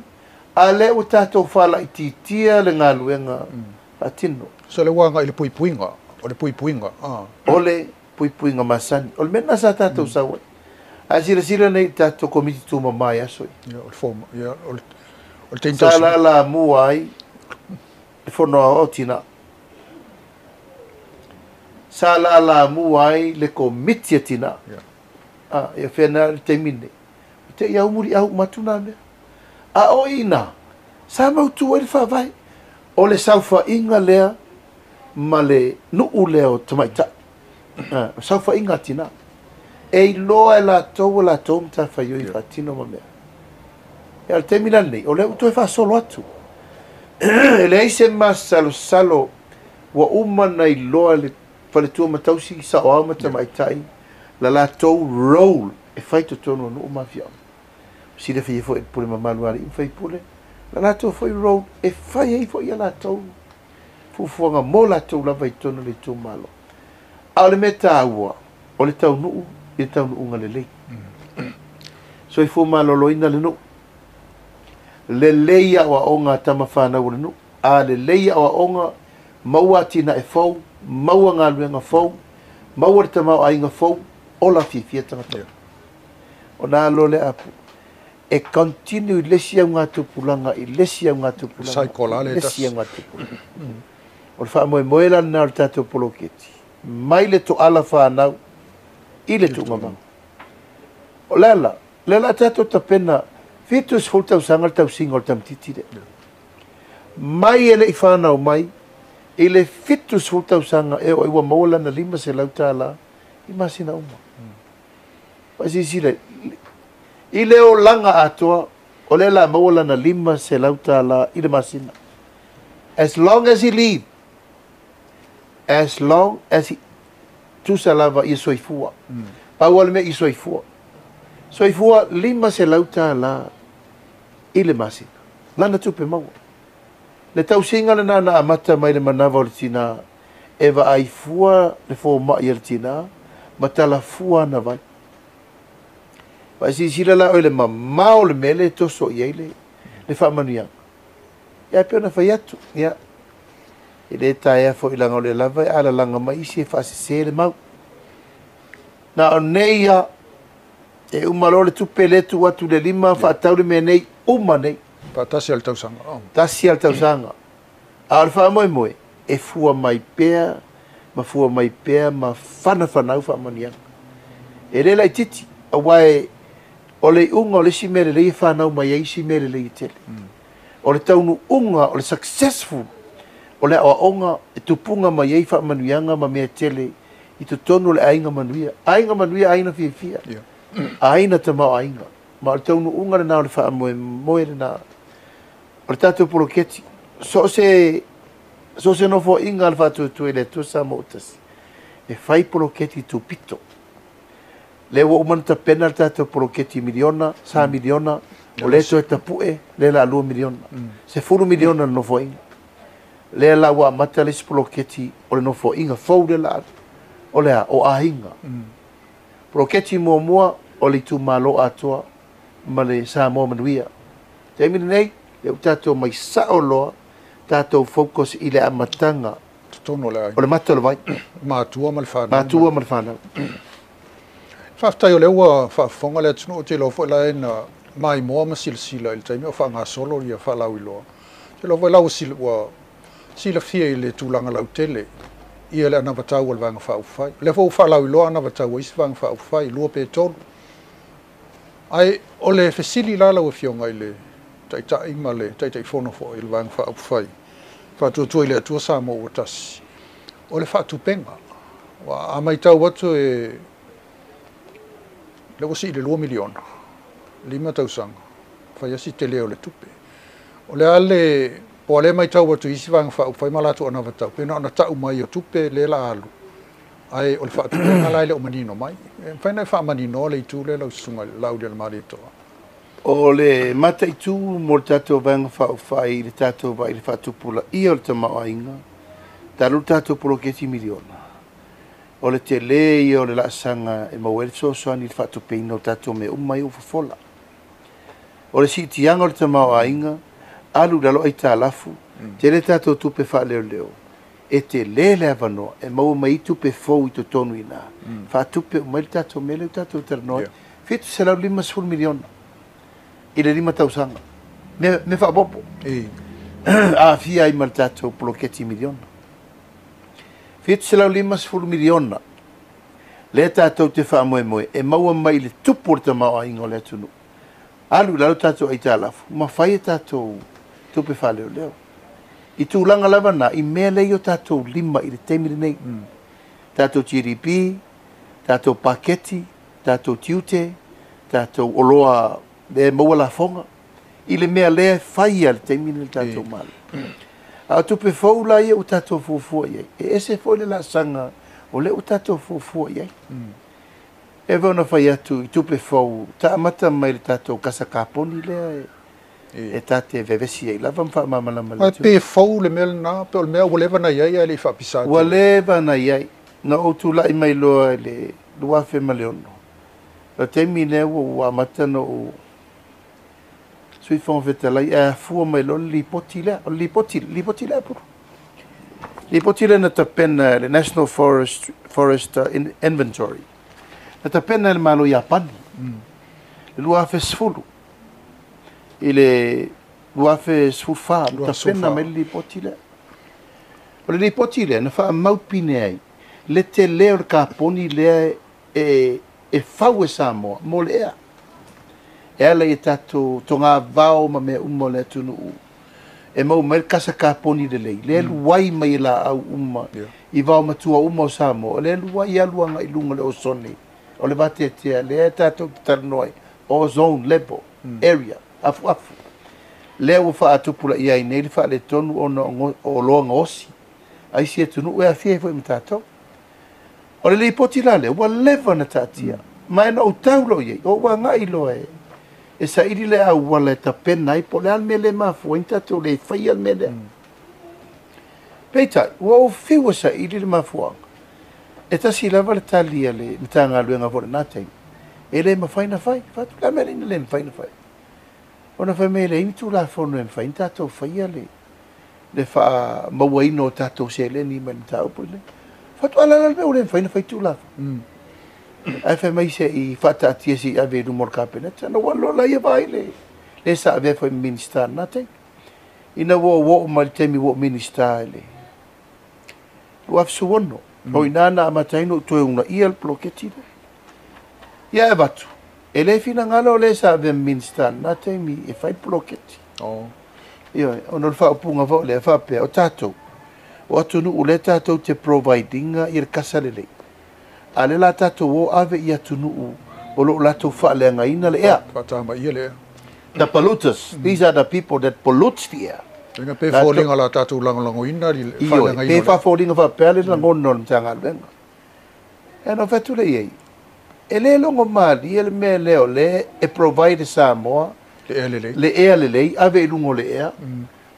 Speaker 2: A lea ua tatou faalaitiitia le galuega faatino.
Speaker 1: So le ua agai i le puipuiga, o le puipuiga, a.
Speaker 2: O le puipuiga masani. O le mea lena sa tatou sau ai. Ae silasila nei i le tatou Komiti Tumama i aso ia.
Speaker 1: Ia, o le foma, ia, o le, o le taimi
Speaker 2: Sa lalamua ai le Fono Aoao Tina. Sa laalamua ai le Komiti a Tina. A, ia fea na le taimi lenei. Te i au muliau uma atu nā mea. A o i inā, sa mautu ai le faavae. O le saofaiga lea ma le nuu lea o tamaitai. A, o saofaiga a tina. E iloa e latou a latou matafaioi faatino ma mea. Ia, o le taimi la lenei, o lea ua toe faasolo atu. E leai se masalosalo ua uma ona iloa e le faletua ma tausi, saoao ma tamaitai, la latou role e fai i totonu o nuu ma afioaga. Silafia foi e le pule mamalu a alii ma faipule, la latou foi role e fai ai foi a latou fuafuaga mo latou lava i totonu o le itumalo. A o le mea taua, o le taunuu i le taunuuga lelei. Soifua maloloina le nuu. Lelei aoaoga a tama fanau o le nuu. A lelei aoaoga, maua atinae fou, maua galuega fou, maua le tamaoaiga fou, ola fiafia tagata. Ona alo lea apu, e continue i le isi augatupulaga, i le isi augatupulaga, i le isi augatupulaga. O le faamoemoe la lena o le tatou poloketi, mai le toala fanau i le tuugavao. O le ala, lea la tatou tapena 70 tausaga le tausiga o le tamaitiiti lea. Mai e le i fanau mai, i le 70 tausaga e oo ai ua maua lana $500 i masina uma. Faasilasila, i le olaga atoa, o lea la maua lana $500 i le masina. As long as he live, as long as he, tusa lava ia soifua. Pau lava le mea ia soifua. Soifua $500 i le masina. Lana tupe maua. Le tausiga lena na amata mai le manava o le tina e vaai fua le fomai a le tina ma talafua ana vai. Faasilasila la oe le mamao o le mea lea e toso i ai le faamanuiaga. Ia e pei ona fai atu, ia, e le taea foi leaga o lea lava e alalaga mai isi e faasese le mau. Na o nei ia, e uma loa le tupe lea tuu atu le 5, faatau le mea nei, uma nei.
Speaker 1: Faatasi lava le tausaga.
Speaker 2: Tasi lava le tausaga. A o le faamoemoe, e fua mai pea ma fua mai pea ma fanafanau faamanuiaga. E le laitiiti, aua o le iuga o le isi mea lelei e fanau mai ai isi mea lelei e tele. O le taunuuga, o le successful, o le aoaoga e tupuga mai ai faamanuiaga ma mea tele i totonu o le aiga manuia. Aiga manuia, aiga fiafia, aiga tamaoaiga. Ma o le taunuuga lena o le faamoemoe lena. O le tatou poloketi, so o se nofoaiga a le Faatuatua i le Atua Samoa ua tasi, e fai poloketi tupito. Lea ua uma ona tapena le tatou poloketi miliona, sa miliona, o lea toe tapue, lea la 2 miliona. 10 miliona le nofoaiga. Lea la ua amata le isi poloketi o le nofoaiga fou lea la alu. O le a, o aiga. Poloketi muamua o le itumalo atoa ma le Samoa manuia. Taimi lenei, lea ua tatou mai sao loa, tatou focus i le amataga
Speaker 1: totonu o le aiga.
Speaker 2: O le mata o le vai.
Speaker 1: Matua ma le fanau.
Speaker 2: Matua ma le fanau.
Speaker 1: Faafetai o lea ua faafofoga le atunuu, ou te iloa foi la e na maimoa ma silasila i le taimi o faagasolo ia faalauiloa. Ou te iloa foi la ua silafia i le tulaga lautele ia le anavatau o le Vaega Faaupufai. O lea foi ua faalauiloa anavatau a isi Vaega Faaupufai, 2 pe 3. Ae o le fesili la lau Afioga i le Taitai ma le Taitaifono foi i le Vaega Faaupufai, Faatuatua i le Atua Samoa ua tasi, o le faatupega. A matau atu e lea ua sii le 2 miliona, 5 tausaga, fai asi tele o le tupe. O le a le, po o le matau atu i isi Vaega Faaupufai ma latou anavatau, pe na ona tau mai o tupe lea la alu, ae o le faatupega la e le o manino mai. E mafai ona e faamaninoa le itu lea lau susuga i le Laaulialemalietoa.
Speaker 2: O le mataitu mo le tatou Vaega Faaupufai i le tatou vai i le faatupulaia o le tamaoaiga, talu le tatou poloketi miliona. O le tele ia o le laasaga e maua ai le fesoasoani i le faatupeina o tatou mea uma ia ua fofola. O le siitiaga o le tamaoaiga, alu i lalo aitalafu, tele tatou tupe faaleoleo, e tele le avanoa e maua mai ai tupe fou i totonu i ina. Faatupe uma ai le tatou mea lea ua tatou talanoa ai. 750 miliona i le 5 tausaga. Mea faaopoopo. Aafia ai ma le tatou poloketi miliona. 750 miliona lea tatou te faamoemoe e maua mai i le tupu o le tamaoaiga o le atunuu. Alu i lalo tatou aitalafu ma fai e tatou tupe faaleoleo. I tulaga lava na, i mea lea i o tatou lima i le taimi lenei. Tatou GDP, tatou paketi, tatou tiute, tatou oloa lea e maua lafoga, i le mea lea e fai i le taimi lenei le tatou Malo. A o tupe fou la ia ua tatou fuafua i ai, e ese foi le laasaga o lea ua tatou fuafua i ai. E vau na fai atu i tupe fou, taamata mai le tatou kasa kaponi lea e tate vevesi ai lava ma faamalamalama le
Speaker 1: Ai pe fou le mea lena, pe o le mea ua leva na i ai ae le i faapisa atu.
Speaker 2: Ua leva na i ai. Na ou tulai mai loa i le 2006. O le taimi lea ua amata na ou Sui Fofoga Fetalai e afua mai loa le lipoti lea. O le lipoti lea Apulu. Lipoti lea na tapena e le National Forest Inventory. Na tapena e le Malo Iapani. Le 2010. I le 2014, na tapena mai le lipoti lea. O le lipoti lea na faamaupine ai le tele o le kaponi lea e fau e Samoa mo le ea. E ala i tatou togavao ma mea uma o le atunuu. E mau mai le kasa kaponi lelei. Le luai mai e laau uma. I vao matua uma o Samoa. O le luai alu anga i lunga le ozone. O le vateatea lea tatou te talanoa ai. Ozone level area. Afu afu. Lea ua faatupula i ai nei le faaletonu ona o oloa gaosi. Ai si atunuu e afia ai foi ma tatou. O le lipoti la lea, ua leva na taatia. Ma e na ou tau loa i ai, o ua agai loa e saili le auala e tapena ai, po o le a le mea le mafua ai na tatou le faia le mea lea. Peitai, ua ou fiu e saili le mafuaaga. E tasi lava le tali a le Matagaluega foi i lena taimi. E le mafai na fai. Fai atu le a mea lea ina le mafai na fai. Ona fai mai e leai ni Tulafono e mafai na tatou faia le faamauaina o tatou seleni mai le mataupu lenei. Fai atu, a la le mea ua le mafai na fai Tulafono. Ae fai mai se i faataatia se i ave i luma o le Kapeneta. Na ua alu loa ia vaai le sa avea foi ma Minisita lena taimi. Ina ua oo mai le taimi ua ou Minisita i le 2016. O ina na amata ai ona ou toe uunaia le poloketi lea. Ia e avatu, e le finagalo le sa avea ma Minisita lena taimi e fai le poloketi. Ioe, ona o le faaupuga foi lea faapea, o tatou, o atunuu lea tatou te provide ina ia le kasa lelei. A lea la tatou o ave i atunuu o lo o latou faaleagaina le ea.
Speaker 1: Faatamaia le ea.
Speaker 2: The polluters. These are the people that pollutes the air.
Speaker 1: Inga pe foliga la tatou lagolagoina le
Speaker 2: Ioe,
Speaker 1: faaleagaina
Speaker 2: pe
Speaker 1: o le ea.
Speaker 2: faafoliga faapea le lagona o le Matagaluega. E na fai atu le i ai, e le logo malie le mea lea o lea e provide e Samoa
Speaker 1: Le ea lelei.
Speaker 2: le ea lelei, ave i luga o le ea.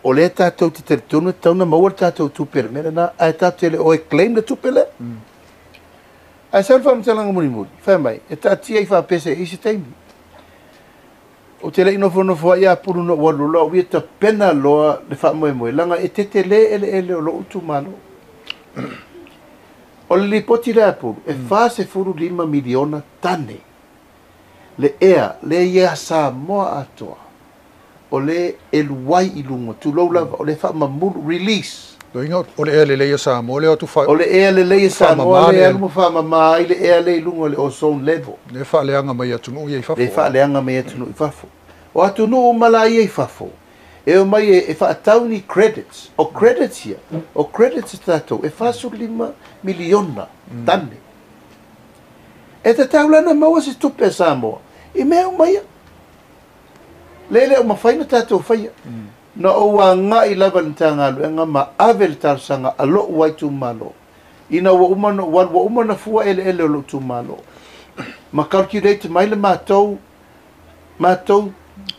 Speaker 2: O lea tatou te talitonu e tatau ona maua le tatou tupe i le mea lena, ae tatou te le o e claim le tupe lea. Ae sau le faamatalaga mulimuli, fai mai, e taatia i faapese i se taimi. Ou te le i nofonofo ai Apulu na ou alu loa, au ia tapena loa le faamoemoe, laga e tetele eleele o lou itumalo. O le lipoti lea Apulu, e 45 miliona tane le ea lea ia Samoa atoa. O le e luai i luga, tulou lava, o le faamamulu, release.
Speaker 1: Loiga o le ea lelei a Samoa lea atu
Speaker 2: O le ea lelei e Samoa
Speaker 1: Faamama
Speaker 2: le
Speaker 1: le
Speaker 2: alu ma faamama ai le ea lea i luga o le ozone level.
Speaker 1: Le faaleaga mai atunuu ia i fafo.
Speaker 2: Le faaleaga mai atunuu i fafo. O atunuu uma la ia i fafo, e o mai e faatau ni credits. O credits ia, o credits e tatou, e 45 miliona tane. E tatau la na maua se tupe a Samoa i mea uma ia. Le le o mafai na tatou faia. Na ou agai lava le Matagaluega ma ave le talosaga a lou ai itumalo. Ina ua uma na ou alu, ua uma na fua eleele o lou itumalo. Ma calculate mai le matou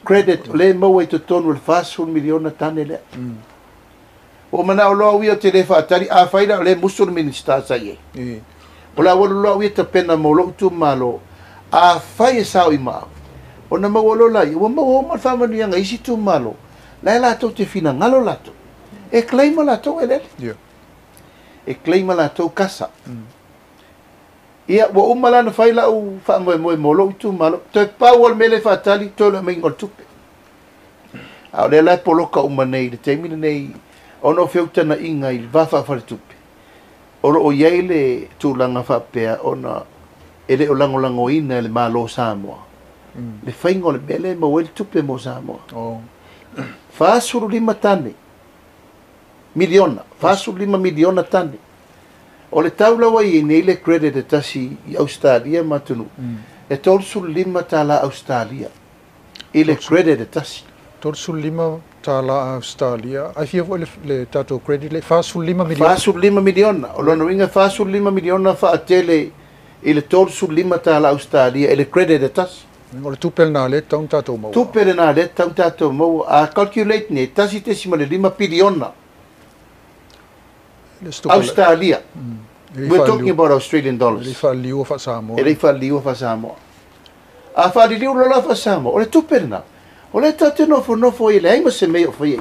Speaker 2: credit o le maua i totonu o le 40 miliona tane lea. Ua manao loa au ia o te le faatali, a fai la o le musu le Minisita sa i ai. O le au alu loa au ia tapena mo lou itumalo, a fai e sao i maau. Ona maua loa la ia, ua maua uma le faamanuiaga i isi itumalo, la e latou te finagalo latou. E claim latou eleele. E claim latou kasa. Ia, ua uma la na fai lau faamoemoe mo lou itumalo. Toe pau o le mea le faatali, toe le aumaiga o le tupe. A o lea la e poloka uma nei i le taimi lenei, ona o feutagaiga i le va faafaletupe. O loo i ai le tulaga faapea ona e le o lagolagoina e le Malo o Samoa le faiga o le mea lea e maua ai le tupe mo Samoa. 45 tane miliona, 45 miliona tane. O le tau la ua i ai nei le credit e tasi i Ausetalia ma atunuu, e 35 tala Ausetalia i le credit e tasi.
Speaker 1: 35 tala Ausetalia. Ai fia foi le tatou credit le 45 miliona.
Speaker 2: 45 miliona. O lona uiga 45 miliona faatele i le 35 tala Ausetalia i le credit e tasi.
Speaker 1: O le tupe lena lea tatau ona tatou maua.
Speaker 2: Tupe lena lea tatau ona tatou maua. A calculate nei, 1.5 piliona Ausetalia. We're talking about Australian dollars.
Speaker 1: E le i faaliliua faa-Samoa.
Speaker 2: E le i faaliliua faa-Samoa. A faaliliu loa la faa-Samoa, o le tupe lena, o lea tatou te nofonofo ai e leai ma se mea o faia i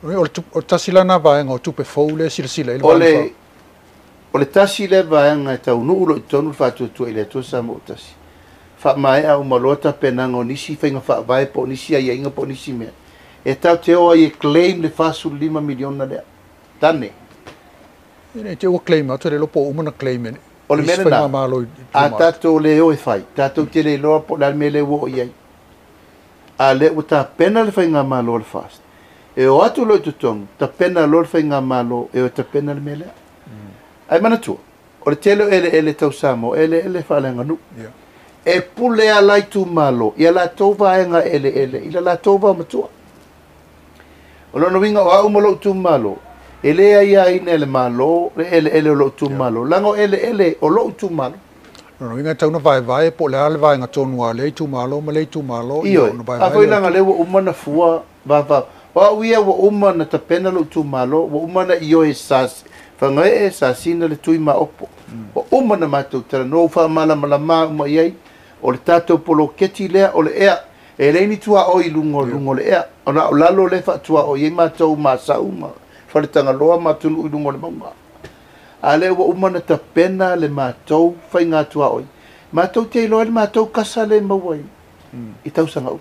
Speaker 1: ai. O le tasi la lena vaega o tupe fou lea e silasila i ai le vaega faa.
Speaker 2: O le tasi lea vaega e taunuu loa i totonu le faatuatua i le Atua Samoa ua tasi. Faamaea uma loa tapenaga o nisi faiga faavae po o nisi aiaiga po o nisi mea e tatou te o ai e claim le 45 miliona lea. Tane.
Speaker 1: E le te ua claim atu, e le iloa po o uma ona claim e
Speaker 2: O le mea lena, a tatou le o e fai, tatou te le iloa po o le a le mea lea ua oo i ai. A lea ua tapena le faigamalo a le FAST, e o atu loa i totonu, tapena loa le faigamalo e o e tapena le mea lea. Ae manatua, o le tele o eleele tau Samoa, o eleele faaleaganuu. E pule lava la itumalo i a latou vaega eleele i la latou vaomatua. O lona uiga o au ma lou itumalo, e le aiaina e le Malo le eleele o lou itumalo, leaga o eleele o lou itumalo.
Speaker 1: O lona uiga e tatau ona vaevae po o le a le vaega tonu a lea itumalo ma lea itumalo.
Speaker 2: Ioe, a foi leaga o lea ua uma ona fua vavao. O au ia ua uma ona tapena lou itumalo, ua uma ona ioe sa Fagaee, Sasina le Tui ma Opo. Ua uma ona matou talanoa, ua faamalamalama uma i ai, o le tatou poloketi lea o le ea. E leai ni tuaoi i luga o luga o le ea, ona o lalo lea e faatuaoi ai matou ma Asau ma Faletagaloa ma atunuu i luga o le mauga. A lea ua uma ona tapena le matou faiga tuaoi, matou te iloa ai le matou kasa lea e maua i tausaga uma.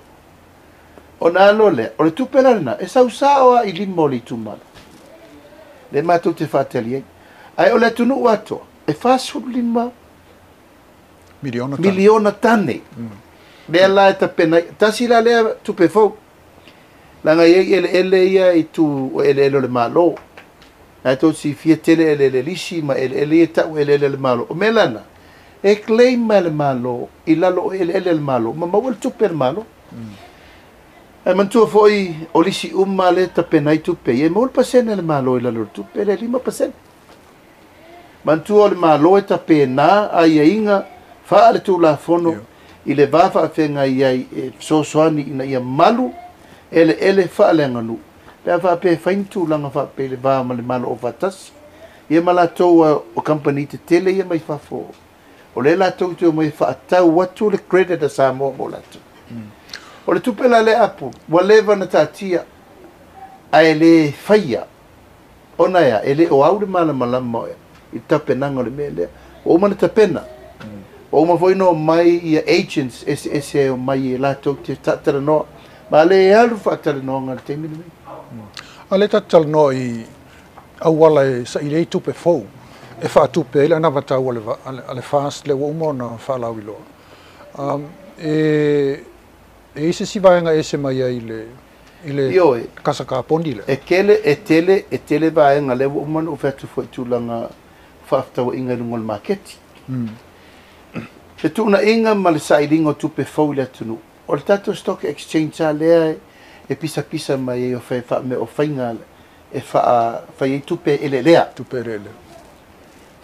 Speaker 2: Ona alo lea, o le tupe la lena, e sau sao lava i lima o le itumalo. Lea matou te faatali ai. Ae o le atunuu atoa, e 45 miliona tane. Lea la e tapena ai, tasi la lea tupe fou. Leaga e i ai eleele ia i tu o eleele o le Malo. Na e tou silafia tele eleele lisi ma eleele ia e tau eleele a le Malo. O mea la na, e claim mai e le Malo i lalo o eleele a le Malo ma maua le tupe a le Malo. Ae manatua foi o lisi uma lea e tapena ai tupe ia, e maua le pasene a le Malo i lalo o le tupe lea, 5%. Manatua o le Malo e tapena aiaiga faale-tulafono i le va faafeagai ai e fesoasoani ina ia malu eleele faaleaganuu pe a faapea e fai ni tulaga faapea i le va ma le Malo Aufaatasi ia ma latou o kamupani tetele ia mai fafo o lea latou te omai e faatau atu le credit a Samoa mo latou. O le tupe la lea Apulu ua leva ona taatia ae le faia Ona e a? E le o au le malamalama i le tapenaga o le mea lea. Ua uma ona tapena. Ua uma foi ona omai ia agents eseese e omai e latou te talanoa. Ma le alu faatalanoaga i le taimi lenei.
Speaker 1: A lea tatou te talanoa i auala e saili ai tupe fou e faatupe ai le anavatau a le FAST lea ua uma ona faalauiloa. E i ai se isi vaega e ese mai ai i le
Speaker 2: Ioe.
Speaker 1: kasa kaponi lea?
Speaker 2: E kele, e tele, e tele vaega lea ua uma ona ou fai atu foi i tulaga faafetauaiga i luga o le maketi. Fetuunaiga ma le sailiga o tupe fou i le atunuu. O le tatou stock exchange lava lea e pisapisa mai ai o fai faamea o faiga e fai ai tupe eleelea.
Speaker 1: Tupe eleelea.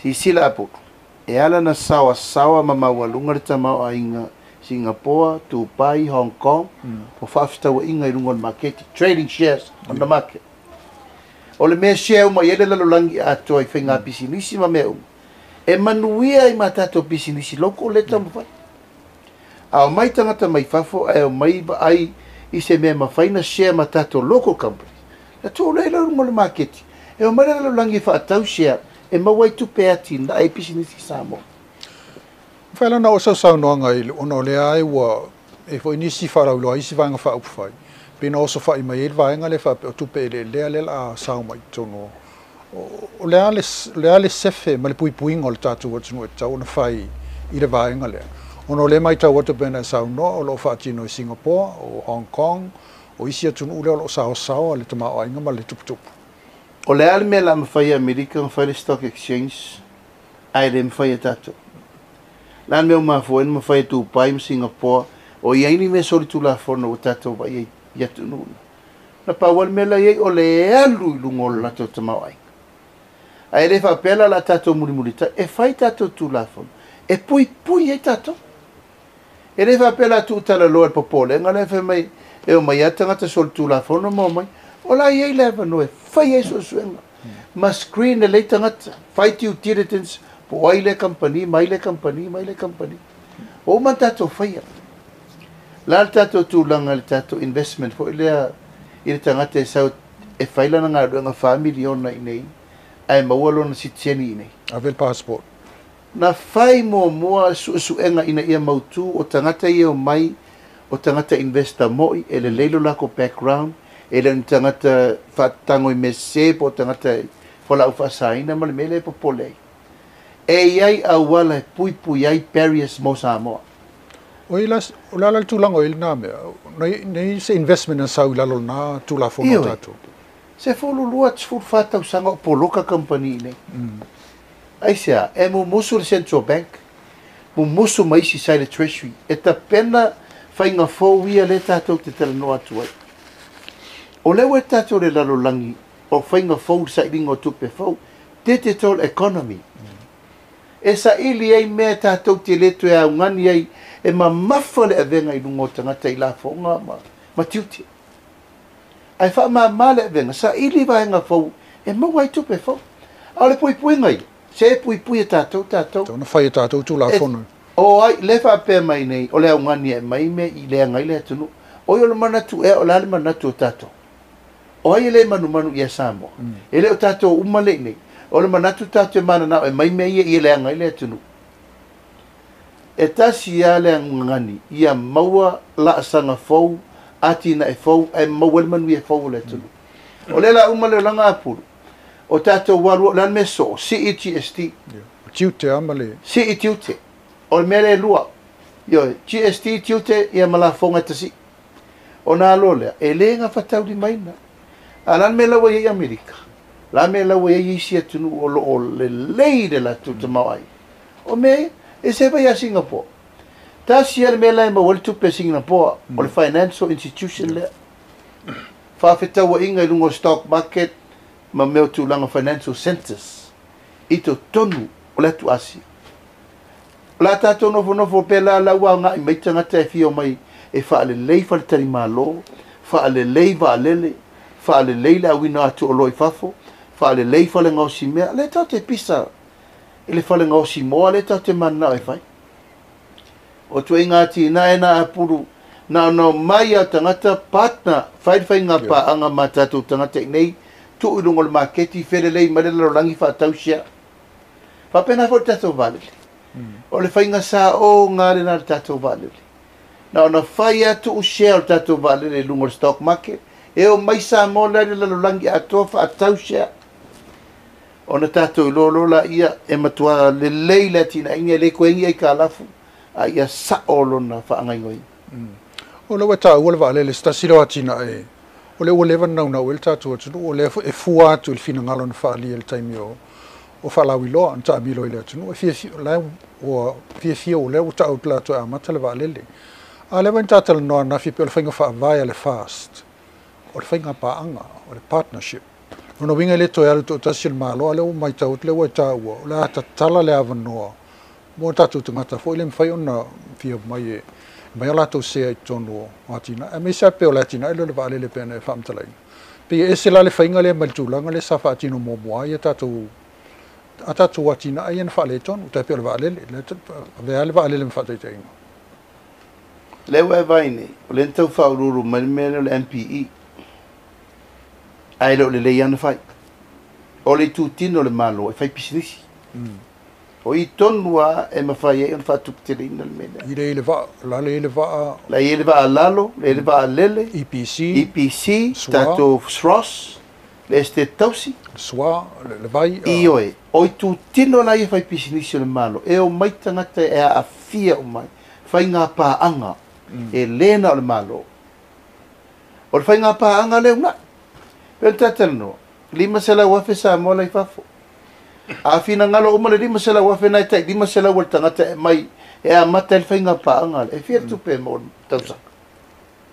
Speaker 2: Silasila Apulu, e ala ona saoasaoa ma maualuga le tamaoaiga Singapoa, Dubai, Hong Kong, o faafetauaiga i luga o le maketi, trading shares on the market. O le mea share uma i ai le lalolagi atoa i faiga pisinisi ma mea uma, e manuia ai ma tatou pisinisi local lea e taumafai. A omai tagata mai fafo ae omai vaai i se mea e mafai ona share ma tatou local companies, na tuu lea i luga o le maketi, e omai le lalolagi e faatau share e maua ai tupe e atinae ai pisinisi i Samoa.
Speaker 1: Mafai la ona oo sau saunoaga i ona o lea lava ua i ai foi nisi faalauiloa isi vaega faaupufai, pei na osofai mai ai le vaega lea faapea o tupe eleelea lea o le a sao mai i totonu O le a le a le sefe ma le puipuiga o le tatou atunuu e tatau ona fai i le vaega lea, ona o lea e matau atu pei ona e saunoa o lo o faatino i Singapore, o Hong Kong, o isi atunuu lea o lo o saosaoa le tamaoaiga ma le tuputupu.
Speaker 2: O le a le mea o le a mafai e Amerika ona fai le stock exchange ae le mafai e tatou? O le a le mea ua mafua ai ona mafai e Dubai ma Singapore o i ai ni mea solitulafono ua tatou vaai ai i atunuu na? Na pau lava le mea la e i ai o le alu i luga o le latou tamaoaiga. Ae le faapea la o le a tatou mulimulitai, e fai tatou Tulafono e puipui ai tatou. E le faapea o le a tuutalaloa i le popolega lea fai mai e omai lava tagata solitulafono ma omai. O la e i ai le avanoa e fai ai suesuega ma screen lelei tagata, fai due diligence po o ai lea kamupani ma ai lea kamupani ma ai lea kamupani. Ua uma ona tatou faia. O le a le tatou tulaga i le tatou investment foi lea i le tagata e sau e fai lana galuega $4 miliona i inei ae maua lona sitiseni i inei?
Speaker 1: Ave le passport.
Speaker 2: Na fai muamua suesuega ina ia mautu o tagata ia e omai o tagata investor moi, e lelei lo latou background, e le o ni tagata faatago i mea sese po o tagata fualaau faasaina ma le mea lea e popole ai. E i ai auala e puipui ai barriers mo Samoa.
Speaker 1: O le a la le tulaga o i lena mea? Nei se investment na sau i lalo o lena Tulafono a tatou?
Speaker 2: 12, 14 tausaga o poloka kamupani i inei. Aisea? E mumusu le Central Bank, mumusu ma isi sa i le Treasury e tapena faiga fou ia lea tatou te talanoa atu ai. O lea ua i tatou i le lalolagi o faiga fou i le sailiga o tupe fou, digital economy. E saili ai mea tatou te le toe augani ai e mamafa le avega i luga o tagata i lafoga ma tiute. Ae faamama le avega, saili vaega fou e maua ai tupe fou. A o le puipuiga ia, se e puipui e tatou tatou.
Speaker 1: Ona fai e tatou Tulafono.
Speaker 2: O ai lea faapea mai nei o le augani e aumai mea i leaga ai le atunuu? Oi, o le manatu ea, o le a le manatu o tatou? O ai e le manumanu ia Samoa? E le o tatou uma le i nei. O le manatu tatou te mananao e aumai mea ia ia leaga ai le atunuu. E tasi lava le augani ia maua laasaga fou, atinae fou, ae maua ai le manuia fou o le atunuu. O lea la uma le olaga apulu, o tatou alu, o le a le mea soo, sii GST.
Speaker 1: Tiute lava ma le.
Speaker 2: Sii tiute. O le mea lea e lua, ioe, GST, tiute ia ma lafoga e tasii. Ona alo lea, e le gafataulimaina. A o le a le mea la ua i ai Amerika? O le a le mea la ua i ai isi atunuu o lo o lelei le latou tamaoaiga? O mea ia, e sefa ia Singapore. Tasi lava le mea la e maua ai le tupe a Singapore, o le financial institution lea. Faafetauaiga i luga o stock market ma mea o tulaga financial centers i totonu o le atu Asia. O le a tatou nofonofo pea la la ua agai mai tagata e fia omai e faalelei faletalimalo, faalelei vaalele, faalelei le auina atu o oloa i fafo, faalelei fale gaosi mea. Lea tatou te pisa i le fale gaosi moa lea tatou te mananao e fai. O ituaiga atinae na apulu na ona omai a tagata partner fai le faiga paaga ma tatou tagata i inei, tuu i luga o le maketi, felelei mai le lalolagi faatau share. Faapena foi le tatou vaalele. O le faiga saoga lena le tatou vaalele. Na ona fai lava tuu share o le tatou vaalele i luga o le stock market, e omai Samoa la i le lalolagi atoa faatau share. Ona tatou iloa loa laia e matua lelei le atinaeina, e le koe ai aitalafu, a ia sao lona faagaoioiga.
Speaker 1: O lea ua taua le vaalele, se tasi lea o atinae o lea ua leva ona naunau ai le tatou atunuu, o lea foi e fua atu i le finagalo na faaalia i le taimi o faalauiloa na taamilo i le atunuu. E fiafia, o la ua fiafia o lea ua tau atu latou e amata le vaalele. A o lea foi na tatalanoa ananafi pei o le faiga faavae a le FAST, o le faiga paaga, o le partnership. Lona uiga e le toe alu toatasi le Malo, a o lea ua matau atu lea ua e taua, o le a tatala le avanoa mo tatou tagata foi le mafai ona fia mai e mai o latou sea i totonu o atinae, aemaise lava pei o le atinae lea o le vaalele pei ona e faamatalaina. Pei e ese la le faiga lea mai le tulaga lea sa faatino muamua ai a tatou atinae ia na faaletonu, tai pei o le vaalele, avea le vaalele ma faataitaiga.
Speaker 2: Lea ua e vaai nei, o lea na tau faauluulu mai le mea lea o le MPE, ae le o lelei lava ona fai. O le itutino o le Malo e fai pisinisi. O i tonu lava e mafai ai ona faatuputeleina le mea lea.
Speaker 1: I le i le vaa, la le i le vaa.
Speaker 2: La i ai le vaa lalo, la i ai le vaa lele.
Speaker 1: EPC.
Speaker 2: EPC, tatou SROS, Le esetete tausi.
Speaker 1: Le SWA, le vai.
Speaker 2: Ioe, o itutino la ia faipisinisi o le Malo, e omai tagata e aafia uma i faigapaaga, e le na o le Malo. O le faigapaaga lea uunai. Pei ona ta talanoa, 500,000 Samoa la i fafo. A finagalo uma le 500,000 na e tai 500 a le tagata e aumai e amata ai le faigapaaga lea, e fia le tupe e maua i le tausaga?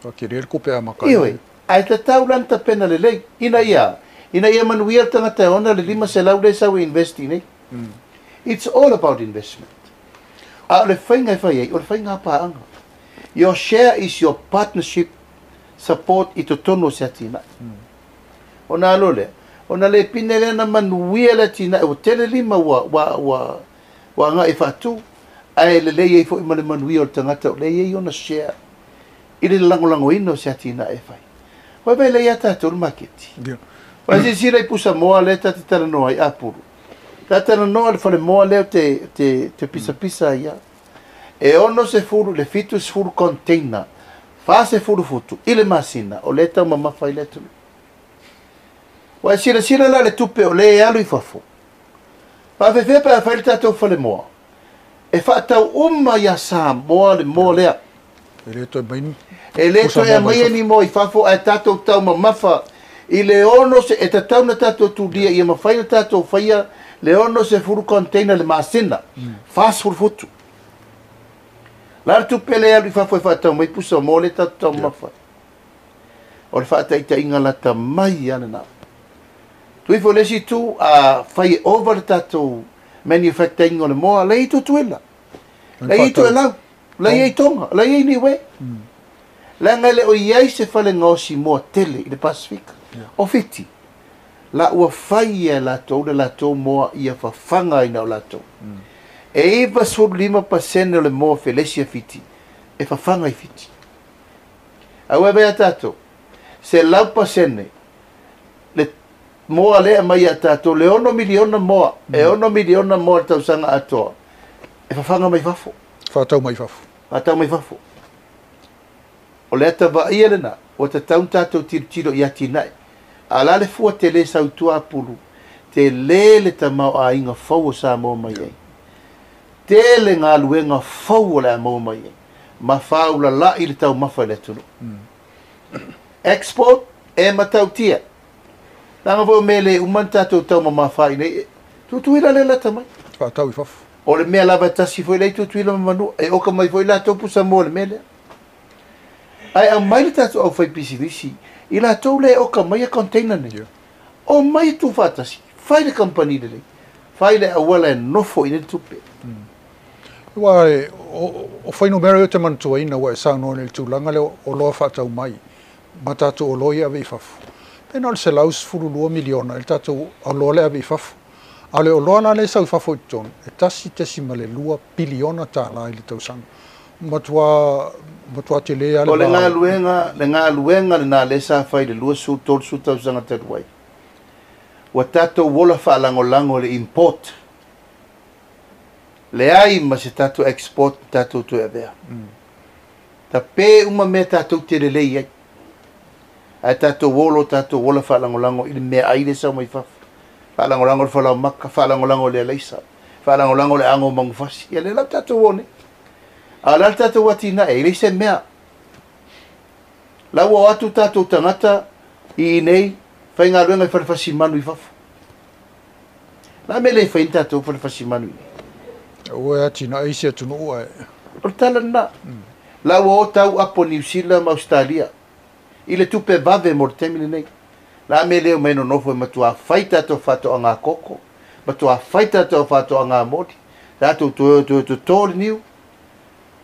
Speaker 1: Ua tele le tupe e amata ai.
Speaker 2: Ioe, ae tatau la ona tapena lelei, ina ia, ina ia manuia le tagata e ona le 500 lea e sau e invest i inei. It's all about investment. A o le faiga e fai ai, o le faigapaaga. Your share is your partnership support i totonu o se atinae. Ona alo lea, ona le pine lea na manuia le atinae, ua tele lima ua, ua, ua, ua agai e faatu, ae lelei ai foi ma le manuia o le tagata o lea e i ai ona share i le lagolagoina o se atinae e fai. Vaivai lea ia tatou le maketi. Vai silasila i pusamoa lea ta te talanoa ai, Apulu. Ta talanoa i le falemoa lea te, te, te pisapisa ai ia. E 60 i le 70 container, 40 futu i le masina o lea e taumamafa ai le atunuu. Ua e silasila la i le tupe o lea e alu i fafo. Faafefea pe a fai le tatou falemoa e faatau uma ia Samoa le moa lea.
Speaker 1: E le toe mai ni
Speaker 2: E le toe aumaia ni moa i fafo ae tatou taumamafa i le ono se e tatau ona tatou tulia ia mafai ona tatou faia le 60 container le masina, 40 futu. O le a le tupe lea e alu i fafo e faatau mai pusa moa lea tatou taumamafa ai? O le faataitaiga lata mai lava lena. Tuu ifo i le isi itu, a fai e ova le tatou manufacture ina o le moa, la e i ai Tutuila, la e i ai Toelau, la e i ai Tonga, la e i ai Niue. Leaga e le o i ai se fale gaosi moa tele i le Pasefika. O Fiti, la ua fai e latou le latou moa ia fafaga ai na o latou. E 95% o le moa felesi a Fiti e fafaga i Fiti. Aua e vaai a tatou, 100% le moa lea e aumai ia tatou, le 6 miliona moa, e 6 miliona moa i le tausaga atoa, e fafaga mai fafo.
Speaker 1: Faatau mai fafo.
Speaker 2: Faatau mai fafo. O le ata vaaia lena, ua tatau ona tatou tilotilo i atinae. A o le a le fua tele sau i tua Apulu, tele le tamaoaiga fou o Samoa mai ai. Tele galuega fou o le a maua mai ai, ma faaulala'i le taumafa i le atunuu. Export e matautia. Leaga foi o mea e le uma ona tatou taumamafa i nei, Tutuila lea lata mai.
Speaker 1: Faatau i fafo.
Speaker 2: O le mea lava e tasi foi lea i Tutuila ma Manua, e oka mai foi latou pusamoa i le mea lea. Ae aumai le tatou aufaipisinisi i latou lea e oka maia container nei. Omai e tuufaatasi, fai le kamupani lelei, fai le auala e nofo i nei le tupe.
Speaker 1: Aua o fuainumera ia ou te manatuaina ua e saunoa nei i le tulaga lea o oloa faatau mai ma tatou oloa ia e ave i fafo. Pe na o le 112 miliona i le tatou oloa lea e ave i fafo. A o le oloa la lea e sau i fafo i totonu, e $1.2 piliona i le tausaga. Matua, matua tele lava
Speaker 2: le. O le galuega, le galuega lena lea sa fai i le 20, 30 tausaga talu ai. Ua tatou ola faalagolago i le import. Leai ma se tatou export na tatou toe avea. Tape uma mea tatou te lelei ai. Ae tatou o lo tatou ola faalagolago i le meaai lea e sau mai fafo. Faalagolago i le falaomaka, faalagolago i le alaisa, faalagolago i le ago o manufasi. Ia lea la ua tatou o nei. A o le a le tatou atinae? E leai se mea. La ua o atu tatou tagata i inei faigaluega i fale fasimanu i fafo. O le a mea e le fai ai ni tatou fale fasimanu i inei?
Speaker 1: Ua e atinae isi atunuu ae.
Speaker 2: O le tala lena. La ua o tau apo Niu Sila ma Ausetalia i le tupe vave mo le taimi lenei. O le a mea e le omai nonofo e matuā fai tatou faatoaga koko, matuā fai tatou faatoaga moli, tatou toe o toe toto le niu,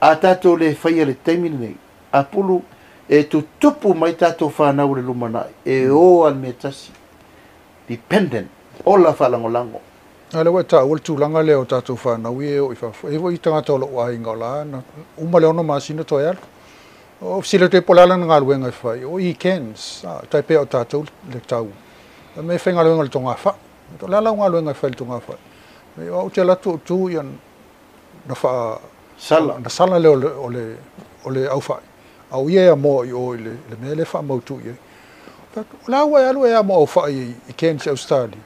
Speaker 2: a tatou le faia i le taimi lenei, apulu e tutupu mai tatou fanau i le lumanai, e o lava i le mea tasi, dependent, ola faalagolago.
Speaker 1: A o lea ua e taua le tulaga lea o tatou fanau ia e o i fafo. E i ai foi tagata o lou aiga o la na uma le 6 masina toe alu. O fesili atu ai po o le a lana galuega e fai, o e-cans, a, tai pea o tatou le tau. Fai mai e faigaluega i le togafai. O le a lau galuega e fai i le togafai? Fai mai, o au ou te alu atu ou tu ia na faa
Speaker 2: Sala.
Speaker 1: Na sala lea o le aufai, a o ia e amoa i o i le mea lea e faamautu i ai. O la ua e alu e amo au fa'i i Cairns i Ausetalia,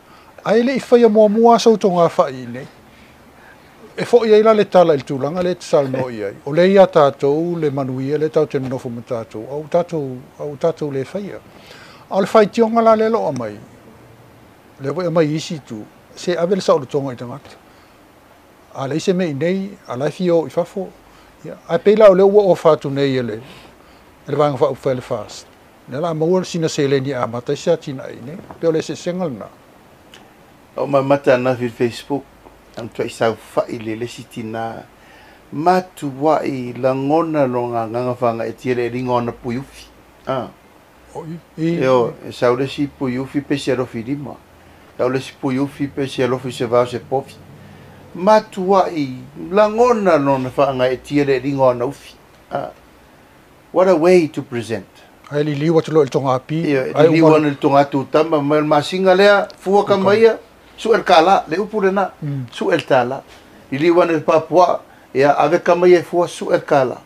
Speaker 1: ae le i faia muamua lava sou togafa'i i inei. E fo'i ai la le tala i le tulaga lea e te saunoa i ai, o lea ia tatou le manuia lea tatou te nonofo ma tatou, a ua tatou, a ua tatou le faia. A o le faitioga la lea o lo o aumai, lea foi e aumai i isi itu, se ave le saolotoga i tagata. A leai se mea i inei, a la e fia o i fafo, ia, ae pei la o lea ua ofa atu nei e le, e le Vaega Faaupufai a le FAST, lea o le a maua sina seleni e amata ai se atinae i inei. E pei o le eseesega lena.
Speaker 2: Na ou mamata ananafi i le Facebook, na matuai saofai le le isi tina, matuai lagona lona agaga faagaeetia i le eliga o ana puiufi. A. Ioe, e sau le isi puiufi pe se alofi lima, sau le isi puiufi pe se alofi se vao se povi. Matuai lagona lona faagaeetia i le eliga o ana ufi. A. What a way to present.
Speaker 1: Ae liliu atu loa i le togapi.
Speaker 2: Ioe, liliu ane i le togatutama, mai o le masina lea, fua kama ia, sue le kālā, le upu lena, sue le tālā. Liliu ane i le papuaa, ia, ave kama ia e fua, sue le kālā.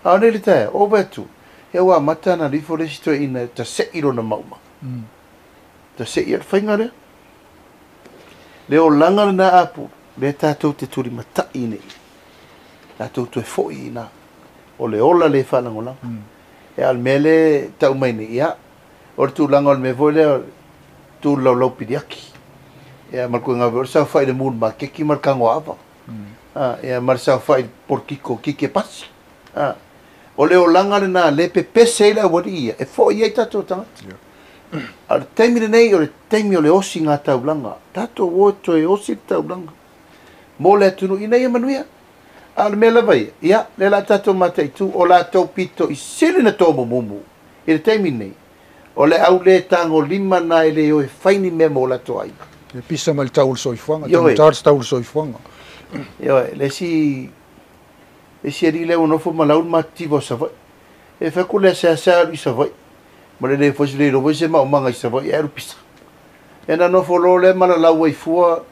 Speaker 2: A o nei le taeao, ova e atu, ia ua amata ona alu ifo le isi toeaina e tase'i lona maumau. Tase'i ai le faiga lea. Le olaga lena a Apulu, lea tatou te tulimata'i nei, tatou toe fo'i i ina. O le ola lea e faalagolago. Ia, a o le mea lea e tau mai nei, ia, o le tulaga o le mea foi lea, tu le laulau piliaki. Ia, ma le koiga foi o le saofai i le moon makeki ma le kagoaava. Ia, ma le saofai i le polokiko kike pasi. O le olaga lena lea e pepese ai le aualii ia, e foi ai tatou tagata. A o le taimi lenei, o le taimi o le osiga taulaga. Tatou o e toe osi le taulaga mo le atunuu ina ia manuia. A o le mea lava ia, ia, lea o le a tatou mataitu, o latou pito i sili ona tomumumu i le taimi lenei, o le au le tagolima lena e le o e fai ni mea mo latou aiga.
Speaker 1: E pisa mai le tau o le soifuaga, taugata le tau o le soifuaga.
Speaker 2: Ioe, le isi, le isi alii lea ua nofo ma lau le matitiva o Savaii. E fai atu le seasea alu i Savaii, ma le le foi le iloa foi se maumaga i Savaii ae alu pisa. Ia na nofo loa lea ma lalau ai fua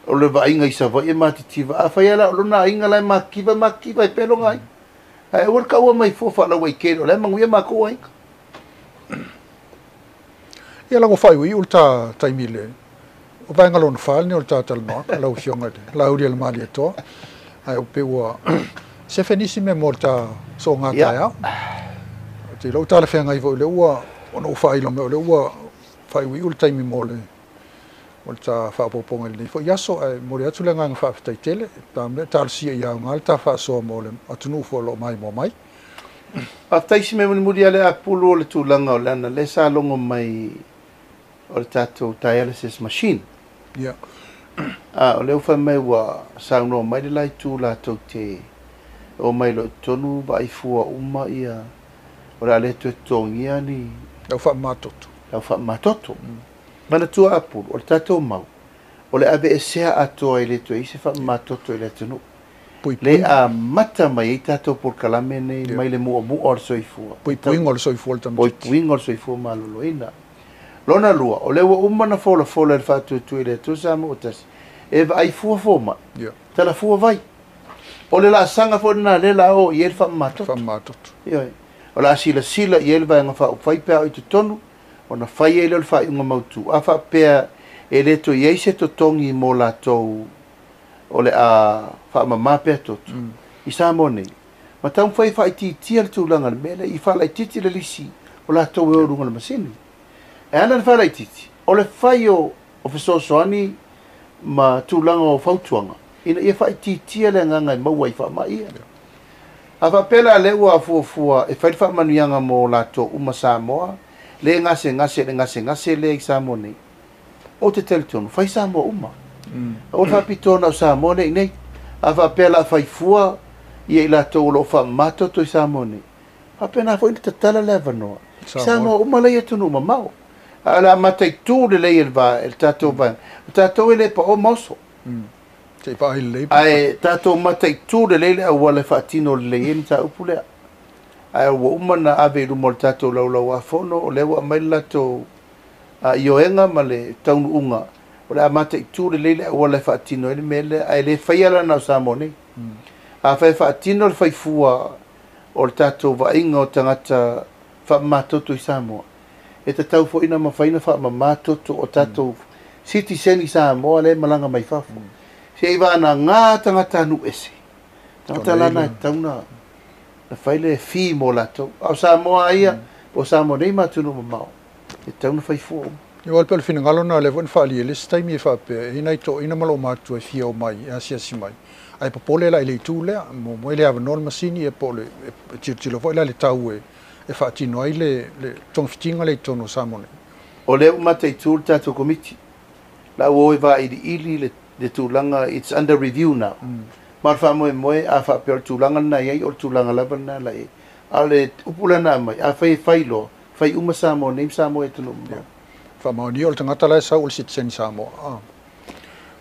Speaker 2: o le vaaiga i Savaii e matitiva. Afai lava la o lona aiga la e matitiva, e matitiva ai pea lona aiga. Ae aua le taua mai fua faalauaitele, o la e manuia matou aiga.
Speaker 1: Ia lago faaiuiu le ta taimi i le o vaega lona fa lenei o le ta talanoaga lau Afioga i le Lauli a le Malietoa. Ae ua pei ua sefe nisi mea mo le ta soga taeao. Ou te iloa ua talafeagai foi o lea ua ona ou faailo mai o lea ua faaiuiu le taimi mo le mo le ta faaopoopoga i lenei foi aso. Ae momoli atu le agaga faafetai tele, ta mea talosia ia aoga le ta faasoa mo le atunuu foi o lo o maimoa mai.
Speaker 2: Faafetai si mea mulimuli lava le apulu o le tulaga o le ana lea sa logo mai o le tatou dialysis machine.
Speaker 1: Ia.
Speaker 2: A o lea ua fai mai ua saunoa mai le la itu latou te omai loa i totonu vaai fua uma ia o le a le toe totogia ni
Speaker 1: Lau faamamatoto.
Speaker 2: Lau faamamatoto. Manatua apulu o le tatou mau o le aveesea atoa e le toe i ai se faamamatoto i le atunuu. Le amata mai ai tatou polokalame nei mai le mu'amu'a o le soifua.
Speaker 1: Puipuiga o le soifua o le tamaitiiti.
Speaker 2: Puipuiga o le soifua maloloina. Lona lua, o lea ua uma ona folafola e le Faatuatua i le Atua Samoa ua tasi, e vaai fua fomai, tala fua vai. O le laasaga foi lena lea o le a oo i ai le faamamatoto.
Speaker 1: Faamamatoto.
Speaker 2: Ioe. O le a silasila i ai le Vaega Faaupufai pe a oo i totonu, ona fai ai lea o le faaiuga mautu. A faapea e le toe i ai se totogi mo latou o le a faamama pea toto i Samoa nei, ma taumafai e faaitiitia le tulaga i le mea lea, i faalaitiiti le lisi o latou e o i luga o le masini. E ala le faalaitiiti, o le fai o fesoasoani ma tulaga o fautuaga ina ia faaitiitia le agaga e maua ai faamai ia. A faapea la lea ua fuafua e fai le faamanuiaga mo latou uma Samoa, le gasegase i le gasegase lea i Samoa nei, Ou te talitonu, fai Samoa uma. Aua le faapitoa na o Samoa lea i inei. A faapea o le a fai fua ia i latou o lo o faamama toto i Samoa nei, faapena foi ona tatala le avanoa i Samoa uma la i atunuu mamao. A o le a mataitu lelei e le va, e le tatou vaega, o tatou e le pao ma oso.
Speaker 1: Se i vaai lelei.
Speaker 2: Ae tatou mataitu lelei le auala e faatino lelei ai le mataupu lea. Ae ua uma ona ave i luma o le tatou Laulau-a-Fono, o lea ua aumai le latou ioega ma le taunuuga o le a mataitu lelei le auala e faatino ai le mea lea, ae le faia la na o Samoa nei. Afai e faatino le faifua o le tatou vaaiga o tagata faamamatoto i Samoa, E tatau foi ona mafai ona faamama toto o tatou sitiseni Samoa lea e malaga mai fafo. Se i vagana tagatanuu ese. Tagata la na e tatau ona fai le fee mo latou. A o Samoa lava ia, po o Samoa nei ma atunuu mamao, e tatau ona fai fua uma.
Speaker 1: Ia aua e pei o le finagalo lena o lea foi na faaalia i le isi taimi e faapea, e i ai nai toeaiina ma loomatutua e fia omai e asiasi mai, ae popole la i le itu lea, muamua e le avanoa le masini ia po o le e tilotilo foi la i le tau e e faatino ai le le togafitiga lea i totonu o Samoa nei.
Speaker 2: O lea ua mataitu le tatou Komiti, la ua o e vailiili le le tulaga, it's under review now. Ma o le faamoemoe, a faapea o le tulaga lena e i ai, o le tulaga lava lena la e i ai. A o le upu la na aumai, afai e fai loa, fai uma Samoa nei ma Samoa i atunuu mamao.
Speaker 1: Faamaonia o le tagata la e sau o le sitiseni Samoa.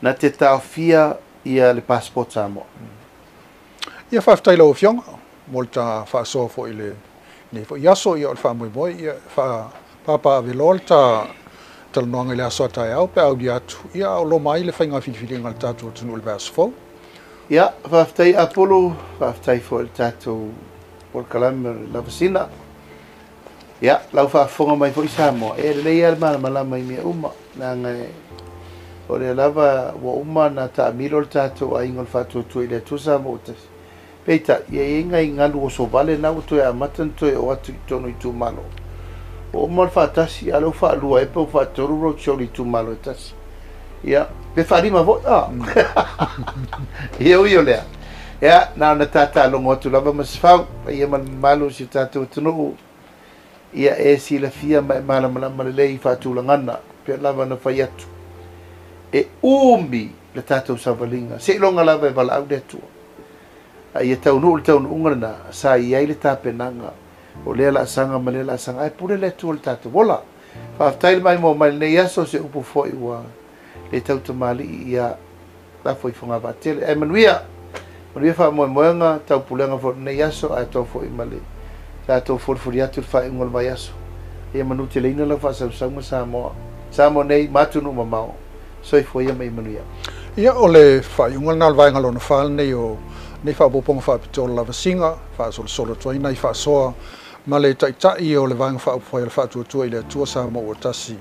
Speaker 2: Na te taofia ia le passport Samoa.
Speaker 1: Ia faafetai i lau Afioga mo le ta faasoa foi i lenei foi aso. Ia o le faamoemoe ia faapapaaveloa le ta talanoaga i le aso a taeao pe a aulia atu ia a o loma ai le faiga filifiliga a le tatou atunuu i le vaiaso fou.
Speaker 2: Ia, faafetai Apulu, faafetai foi i le tatou polokalame o le Lavasina. Ia, lau faafofoga mai foi Samoa, e lelei lava le malamalama i mea uma, leaga o lea lava ua uma ona taamilo le tatou aiga o le Faatuatua i le Atua Samoa ua tasi. Peitai, ia e i ai nai galu oso vale na ua toe amata ona toe oo atu i totonu o itumalo. Ua uma le faatasi, a o lea ua faalua ea pe ua faatolu road show i le itumalo e tasi. Ia, pe faalima foi, a? Ia ui o lea, ia, na ona tatalogo atu lava ma Sefau, paia ma le mamalu o si o tatou atunuu, ia e silafia ma e malamalama lelei i faatulagana, pei lava ona fai atu, e umi le tatou savaliga, seiloga lava e valaau le Atua. A ia taunuu le taunuuga lena, sa i ai le tapenaga o lea laasaga ma lea laasaga, ae pule le Atua i le tatou ola. Faafetai le maimoa mai i lenei aso, o se upu foi ua le tautamalii ia lafo i fogavaa tele. Ae manuia, manuia faamoemoega, taupulega foi o lenei aso, ae atoa foi ma le tatou folifoli atu i le faaiuga o le vaiaso. Ia manuteleina lau faasausauga Samoa, Samoa nei ma atunuu mamao. Soifua ia ma ia manuia.
Speaker 1: Ia, o le faaiuga lena o le vaega lona fa lenei o lenei faaopoopoga faapitoa o le lavasiga, faasolosolo atu ai nai faasoa ma le Taitai o le Vaega Faaupufai o le Faatuatua i le Atua Samoa ua Tasi,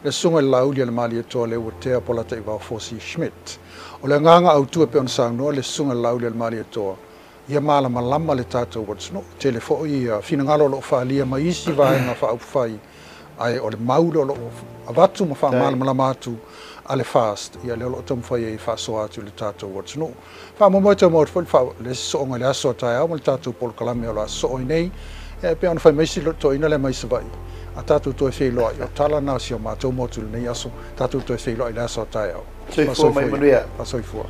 Speaker 1: le Susuga i le Laauli a le Malietoa Leuatea Polataivao Fosi Schmidt. O le agaga autu e pei ona saunoa le Susuga i le Laauli a le Malietoa, ia malamalama le tatou atunuu. Tele foi finagalo o lo o faaalia mai isi Vaega Faaupufai, ae o le mau lea o lo o avatu ma faamalamalama atu a le FAST, ia lea o lo o taumafai ai e faasoa atu i le tatou atunuu. Faamoemoe taumau atu foi le isi sooga i le aso a taeao ma le tatou polokalame o le a sosoo ai nei, e pei ona fai mai si toeaina lea mai Savaii, a tatou toe feiloai, o tala na o si o matou motu i lenei aso, tatou toe feiloai i le aso a taeao.
Speaker 2: Soifua ma ia manuia.
Speaker 1: Faasoifua.